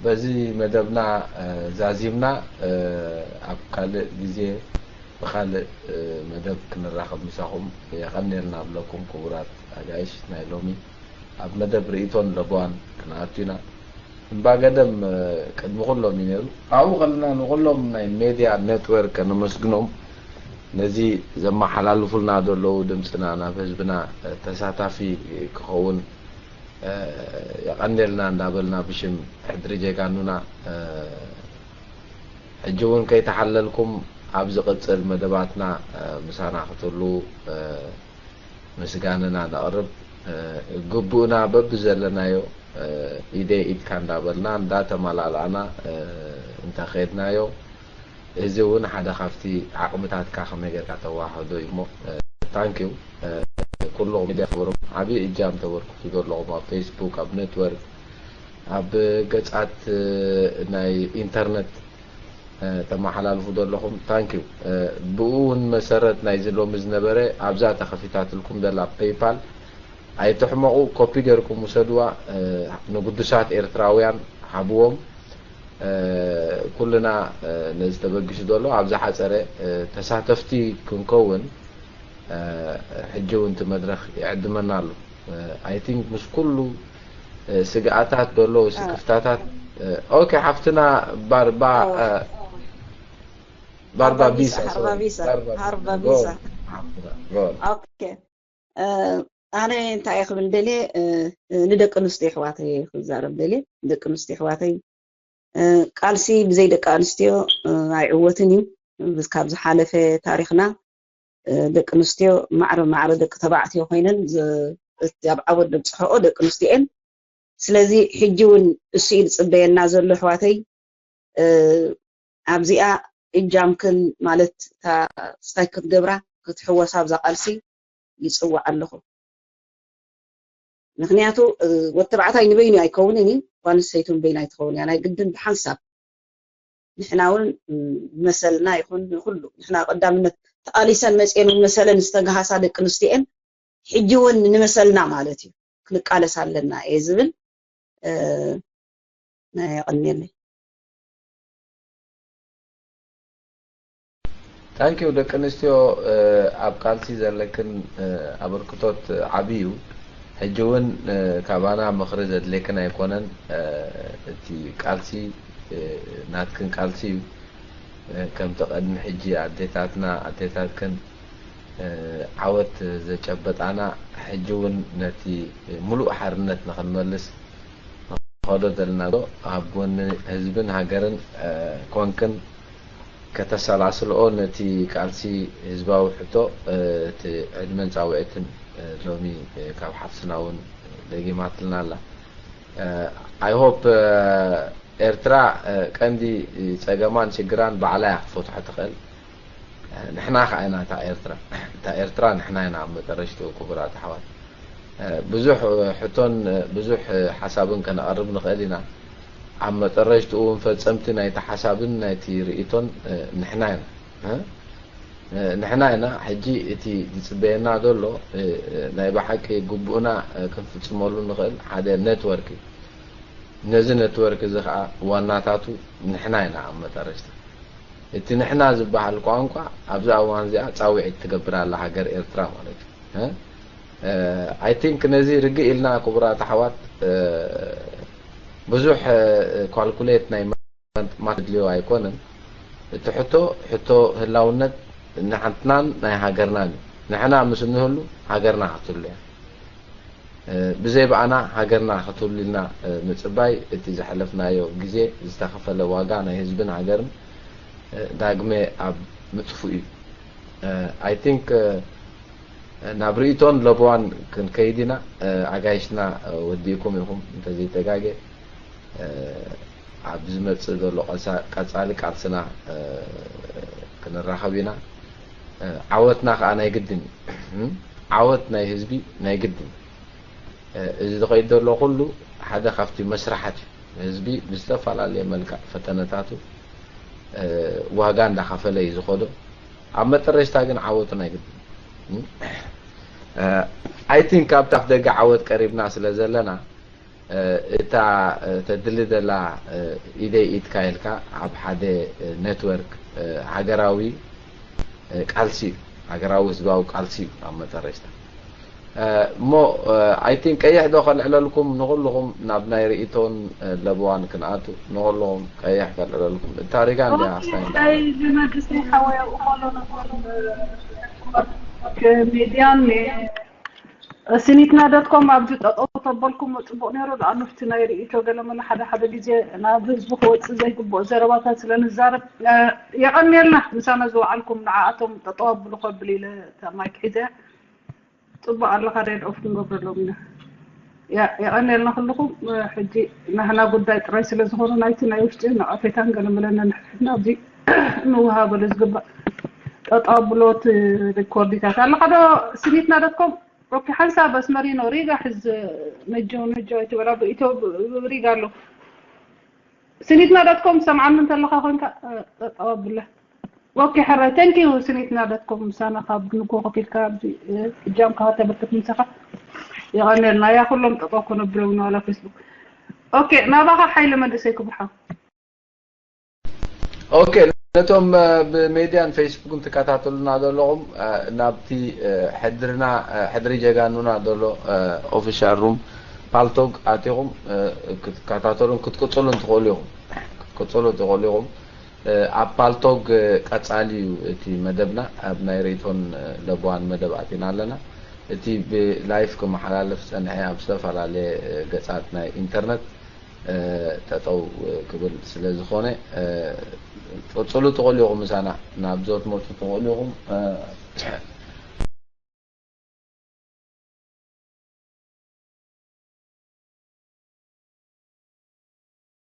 በዚ መደብና ዛዚምና፣ ኣብ ካልእ ግዜ ብኻልእ መደብ ክንራኸብ ምሳኹም የቐንየልና ብለኩም ክቡራት ኣጋይሽ። ናይ ሎሚ ኣብ መደብ ርእይቶን ለበዋን ክንኣቱ ኢና። እምባ ገደም ቅድሚ ኩሎም እዩ ነይሩ። ኣብኡ ከለና ንኩሎም ናይ ሜድያ ኔትወርክ ከነመስግኖም፣ ነዚ ዘመሓላልፉልና ዘለዉ ድምፅና ናብ ህዝብና ተሳታፊ ክኸውን የቐንየልና እንዳበልና ብሽም ሕድሪ ጀጋኑና ሕጂ እውን ከይተሓለልኩም ኣብ ዝቕፅል መደባትና ምሳና ክትህሉ ምስጋንና ነቕርብ። ግቡእና በብዘለናዮ ኢደይ ኢድካ እንዳበልና እንዳተመላላእና እንተኸድናዮ፣ እዚ እውን ሓደ ካብቲ ዓቕምታትካ ከመይ ጌርካ ተዋህዶ እዩ እሞ፣ ታንኪዩ። ኩልኹም ሚድያ ክብሮም ዓብዪ እጃም ተበርክቱ ዘለኹም ኣብ ፌስቡክ፣ ኣብ ኔትወርክ፣ ኣብ ገጻት ናይ ኢንተርነት ተመሓላልፉ ዘለኹም፣ ታንኪዩ። ብኡ እውን መሰረት ናይዚ ሎሚ ዝነበረ ኣብዛ ተኸፊታትልኩም ዘላ ፔይፓል ኣይትሕመቑ፣ ኮፒ ጌርኩም ውሰድዋ፣ ንግዱሳት ኤርትራውያን ሃብዎም። ኩልና ነዚ ተበጊሱ ዘሎ ኣብ ዝሓጸረ ተሳተፍቲ ክንከውን ሕጂ እውን እቲ መድረኽ ይዕድመና ኣሎ። I think ምስ ኩሉ ስግኣታት ዘሎ ስክፍታታት፣ ኦኬ፣ ሓፍትና ባርባ፣ ባርባ ቢሳ፣ ሃርባ ቢሳ፣ ሃርባ ቢሳ። ኦኬ፣ ኣነ እንታይ እየ ክብል ደልየ፣ ንደቂ ኣንስትዮ ኣሕዋተይ እየ ክዛረብ ደልየ። ደቂ ኣንስትዮ ኣሕዋተይ፣ ቃልሲ ብዘይ ደቂ ኣንስትዮ ኣይዕወትን እዩ። ካብ ዝሓለፈ ታሪኽና ደቂ ኣንስትዮ ማዕረ ማዕረ ደቂ ተባዕትዮ ኮይነን ኣብ ዓወት ደብፅሐኦ ደቂ ኣንስትዮ እየን። ስለዚ ሕጂ እውን እሱ እዩ ዝፅበየና ዘሎ ኣሕዋተይ። ኣብዚኣ እጃምክን ማለት እታ ስታይ ክትገብራ ክትሕወሳ ኣብዛ ቃልሲ ይፅዋዕ ኣለኹ። ምክንያቱ ወዲ ተባዕታይ ንበይኑ ኣይከውንን እዩ፣ ጓል ኣንስተይቲ ንበይና ኣይትኸውን እያ። ናይ ግድን ብሓንሳብ ንሕና እውን መሰልና ይኹን ንኩሉ ንሕና ቀዳምነት ተቓሊሰን መፅኤን እውን መሰለን ዝተገሃሳ ደቂ ኣንስትዮን ሕጂ እውን ንመሰልና ማለት እዩ ክንቃለስ ኣለና እየ ዝብል። የቐንየለይ። ታንኪዩ። ደቂ ኣንስትዮ ኣብ ቃልሲ ዘለክን ኣበርክቶት ዓብዪ እዩ። ሕጂ እውን ካባና ምኽሪ ዘድልየክን ኣይኮነን። እቲ ቃልሲ ናትክን ቃልሲ እዩ። ከምቲ ቀድሚ ሕጂ ኣዴታትና ኣዴታትክን ዓወት ዘጨበጣና፣ ሕጂ እውን ነቲ ሙሉእ ሓርነት ንኽንመልስ ንኸዶ ዘለና ጉዕዞ ኣብ ጎኒ ህዝብን ሃገርን ኮንክን ከተሰላስልኦ፣ ነቲ ቃልሲ ህዝባዊ ሕቶ እቲ ዕድመን ፃውዒትን ሎሚ ካብ ሓፍትና እውን ደጊማትልና ኣላ። I hope ኤርትራ ቀንዲ ፀገማን ሽግራን ባዕላ እያ ክትፈትሖ ትኽእል። ንሕና ከዓ ኢና እታ ኤርትራ። እታ ኤርትራ ንሕና ኢና ኣብ መጠረሽትኡ ክቡራት ኣሕዋት። ብዙሕ ሕቶን ብዙሕ ሓሳብን ከነቐርብ ንኽእል ኢና። ኣብ መጠረሽትኡ እውን ፈፀምቲ ናይቲ ሓሳብን ናይቲ ርእይቶን ንሕና ኢና። ንሕና ኢና። ሕጂ እቲ ዝፅበየና ዘሎ ናይ ብሓቂ ግቡእና ክንፍፅመሉ ንኽእል ሓደ ኔትወርክ እዩ። ነዚ ኔትወርክ እዚ ከዓ ዋናታቱ ንሕና ኢና ኣብ መጠረሽታ። እቲ ንሕና ዝበሃል ቋንቋ ኣብዚ እዋን እዚኣ ፃውዒት ትገብር ኣላ ሃገር ኤርትራ ማለት እዩ። I think ነዚ ርግእ ኢልና ክቡራት ኣሕዋት ብዙሕ ካልኩሌት ናይ ማት ድልዮ ኣይኮነን። እቲ ሕቶ ሕቶ ህላውነት ንሓንትናን ናይ ሃገርናን እዩ። ንሕና ምስ እንህሉ ሃገርና ክትህሉ እያ። ብዘይ ብኣና ሃገርና ክትህሉ ኢልና ምፅባይ እቲ ዘሕለፍናዮ ግዜ ዝተኸፈለ ዋጋ ናይ ህዝብን ሃገርን ዳግመ ኣብ ምጥፍኡ እዩ። I think ናብ ርእይቶን ለበዋን ክንከይድ ኢና። ኣጋይሽና ወዲእኩም ኢኹም እንተዘይተጋገ። ኣብ ዝመፅእ ዘሎ ቀፃሊ ቃልስና ክንራኸብ ኢና። ዓወትና ከዓ ናይ ግድን እዩ። ዓወት ናይ ህዝቢ ናይ ግድን እዩ። እዚ ዝኸይድ ዘሎ ኩሉ ሓደ ካብቲ መስራሓት እዩ። ህዝቢ ብዝተፈላለየ መልክዕ ፈተነታቱ ዋጋ እንዳኸፈለ እዩ ዝኸዶ። ኣብ መጠረሽታ ግን ዓወቱ ናይ ግድን። I think ካብታ ኣፍ ደገ ዓወት ቀሪብና ስለ ዘለና፣ እታ ተድሊ ዘላ ኢደይ ኢድካ ኢልካ ኣብ ሓደ ኔትወርክ ሃገራዊ ቃልሲ እዩ። ሃገራዊ ህዝባዊ ቃልሲ እዩ ኣብ መጠረሽታ። እሞ I think ቀይሕ ዶ ከልዕለልኩም ንኹልኹም ናብ ናይ ርእይቶን ለበዋን ክንኣቱ ንኹልኹም ቀይሕ ከልዕለልኩም። እታ ሪጋ እንዲያ ኣስታይ እንዳ ኣይ ዝመልስ ሓወያ እኾሎ ነበር ሚድያን ስኒትና ዶትኮም ኣብዚ ጠጠው ተበልኩም ጽቡቅ ነይሩ። ንኣኑ እቲ ናይ ርእይቶ ገለመለ ሓደ ሓደ ግዜ ናብ ህዝቢ ክወጽእ ዘይግብኦ ዘረባታት ስለ ንዛረብ የቐንየልና። ምሳና ዝወዓልኩም ንዓኣቶም ጠጠው ኣብሉ ከብል ኢለ እታ ማይክ ሒዘ ጽቡቅ ኣለኻ ሬድ ኦፍ ክንገብረሎም ኢና። የቐንየልና ኩልኹም። ሕጂ ናህና ጉዳይ ጥራይ ስለ ዝኾነ ናይቲ ናይ ውሽጢ ነቐፌታን ገለመለን ነንሕድሕድና ኣብዚ ንወሃበሉ ዝግባእ ጠጠው ኣብሎ እቲ ሪኮርዲታት ኣለኻ ዶ ስኒትና ዶትኮም ኦኬ ሓንሳብ ኣስመሪኖ ሪጋ ሕዝ ነጆ ነጆ ኣይትበል ኣብ ኢትዮ ሪጋ ኣሎ ስኒትና ዶትኮም ሰምዓኒ እንተለኻ ኮንካ ጠጠው ኣብለ ኦኬ ሕራይ thank you ስኒትና ዶትኮም ምሳና ካብ ንጎ ከፊልካ ኣብዚ እጃምካ ከተበርክት ምሳኻ የቐንየልና እያ ኩሎም ጠጠው ኮነብሎም ናላ ፌስቡክ ኦኬ ናባኻ ሓይለ መንእሰይ ክቡር ሓው ኦኬ ነቶም ብሜድያን ፌስቡክን ትከታተሉና ዘለኹም ናብቲ ሕድርና ሕድሪ ጀጋኑና ዘሎ ኦፊሻል ሩም ፓልቶግ ኣቲኹም ክትከታተሉን ክትቅፅሉን ትኽእሉ ኢኹም ክትቅፅሉ ትኽእሉ ኢኹም ኣብ ፓልቶግ ቀፃሊ እዩ እቲ መደብና ኣብ ናይ ርእቶን ለበዋን መደብ ኣቲና ኣለና እቲ ብላይፍ ክመሓላለፍ ዝፀንሐ ኣብ ዝተፈላለየ ገፃት ናይ ኢንተርነት ጠጠው ክብል ስለ ዝኾነ ትቕፅሉ ትኽእሉ ኢኹም ምሳና ናብዞ ትመፁ ትኽእሉ ኢኹም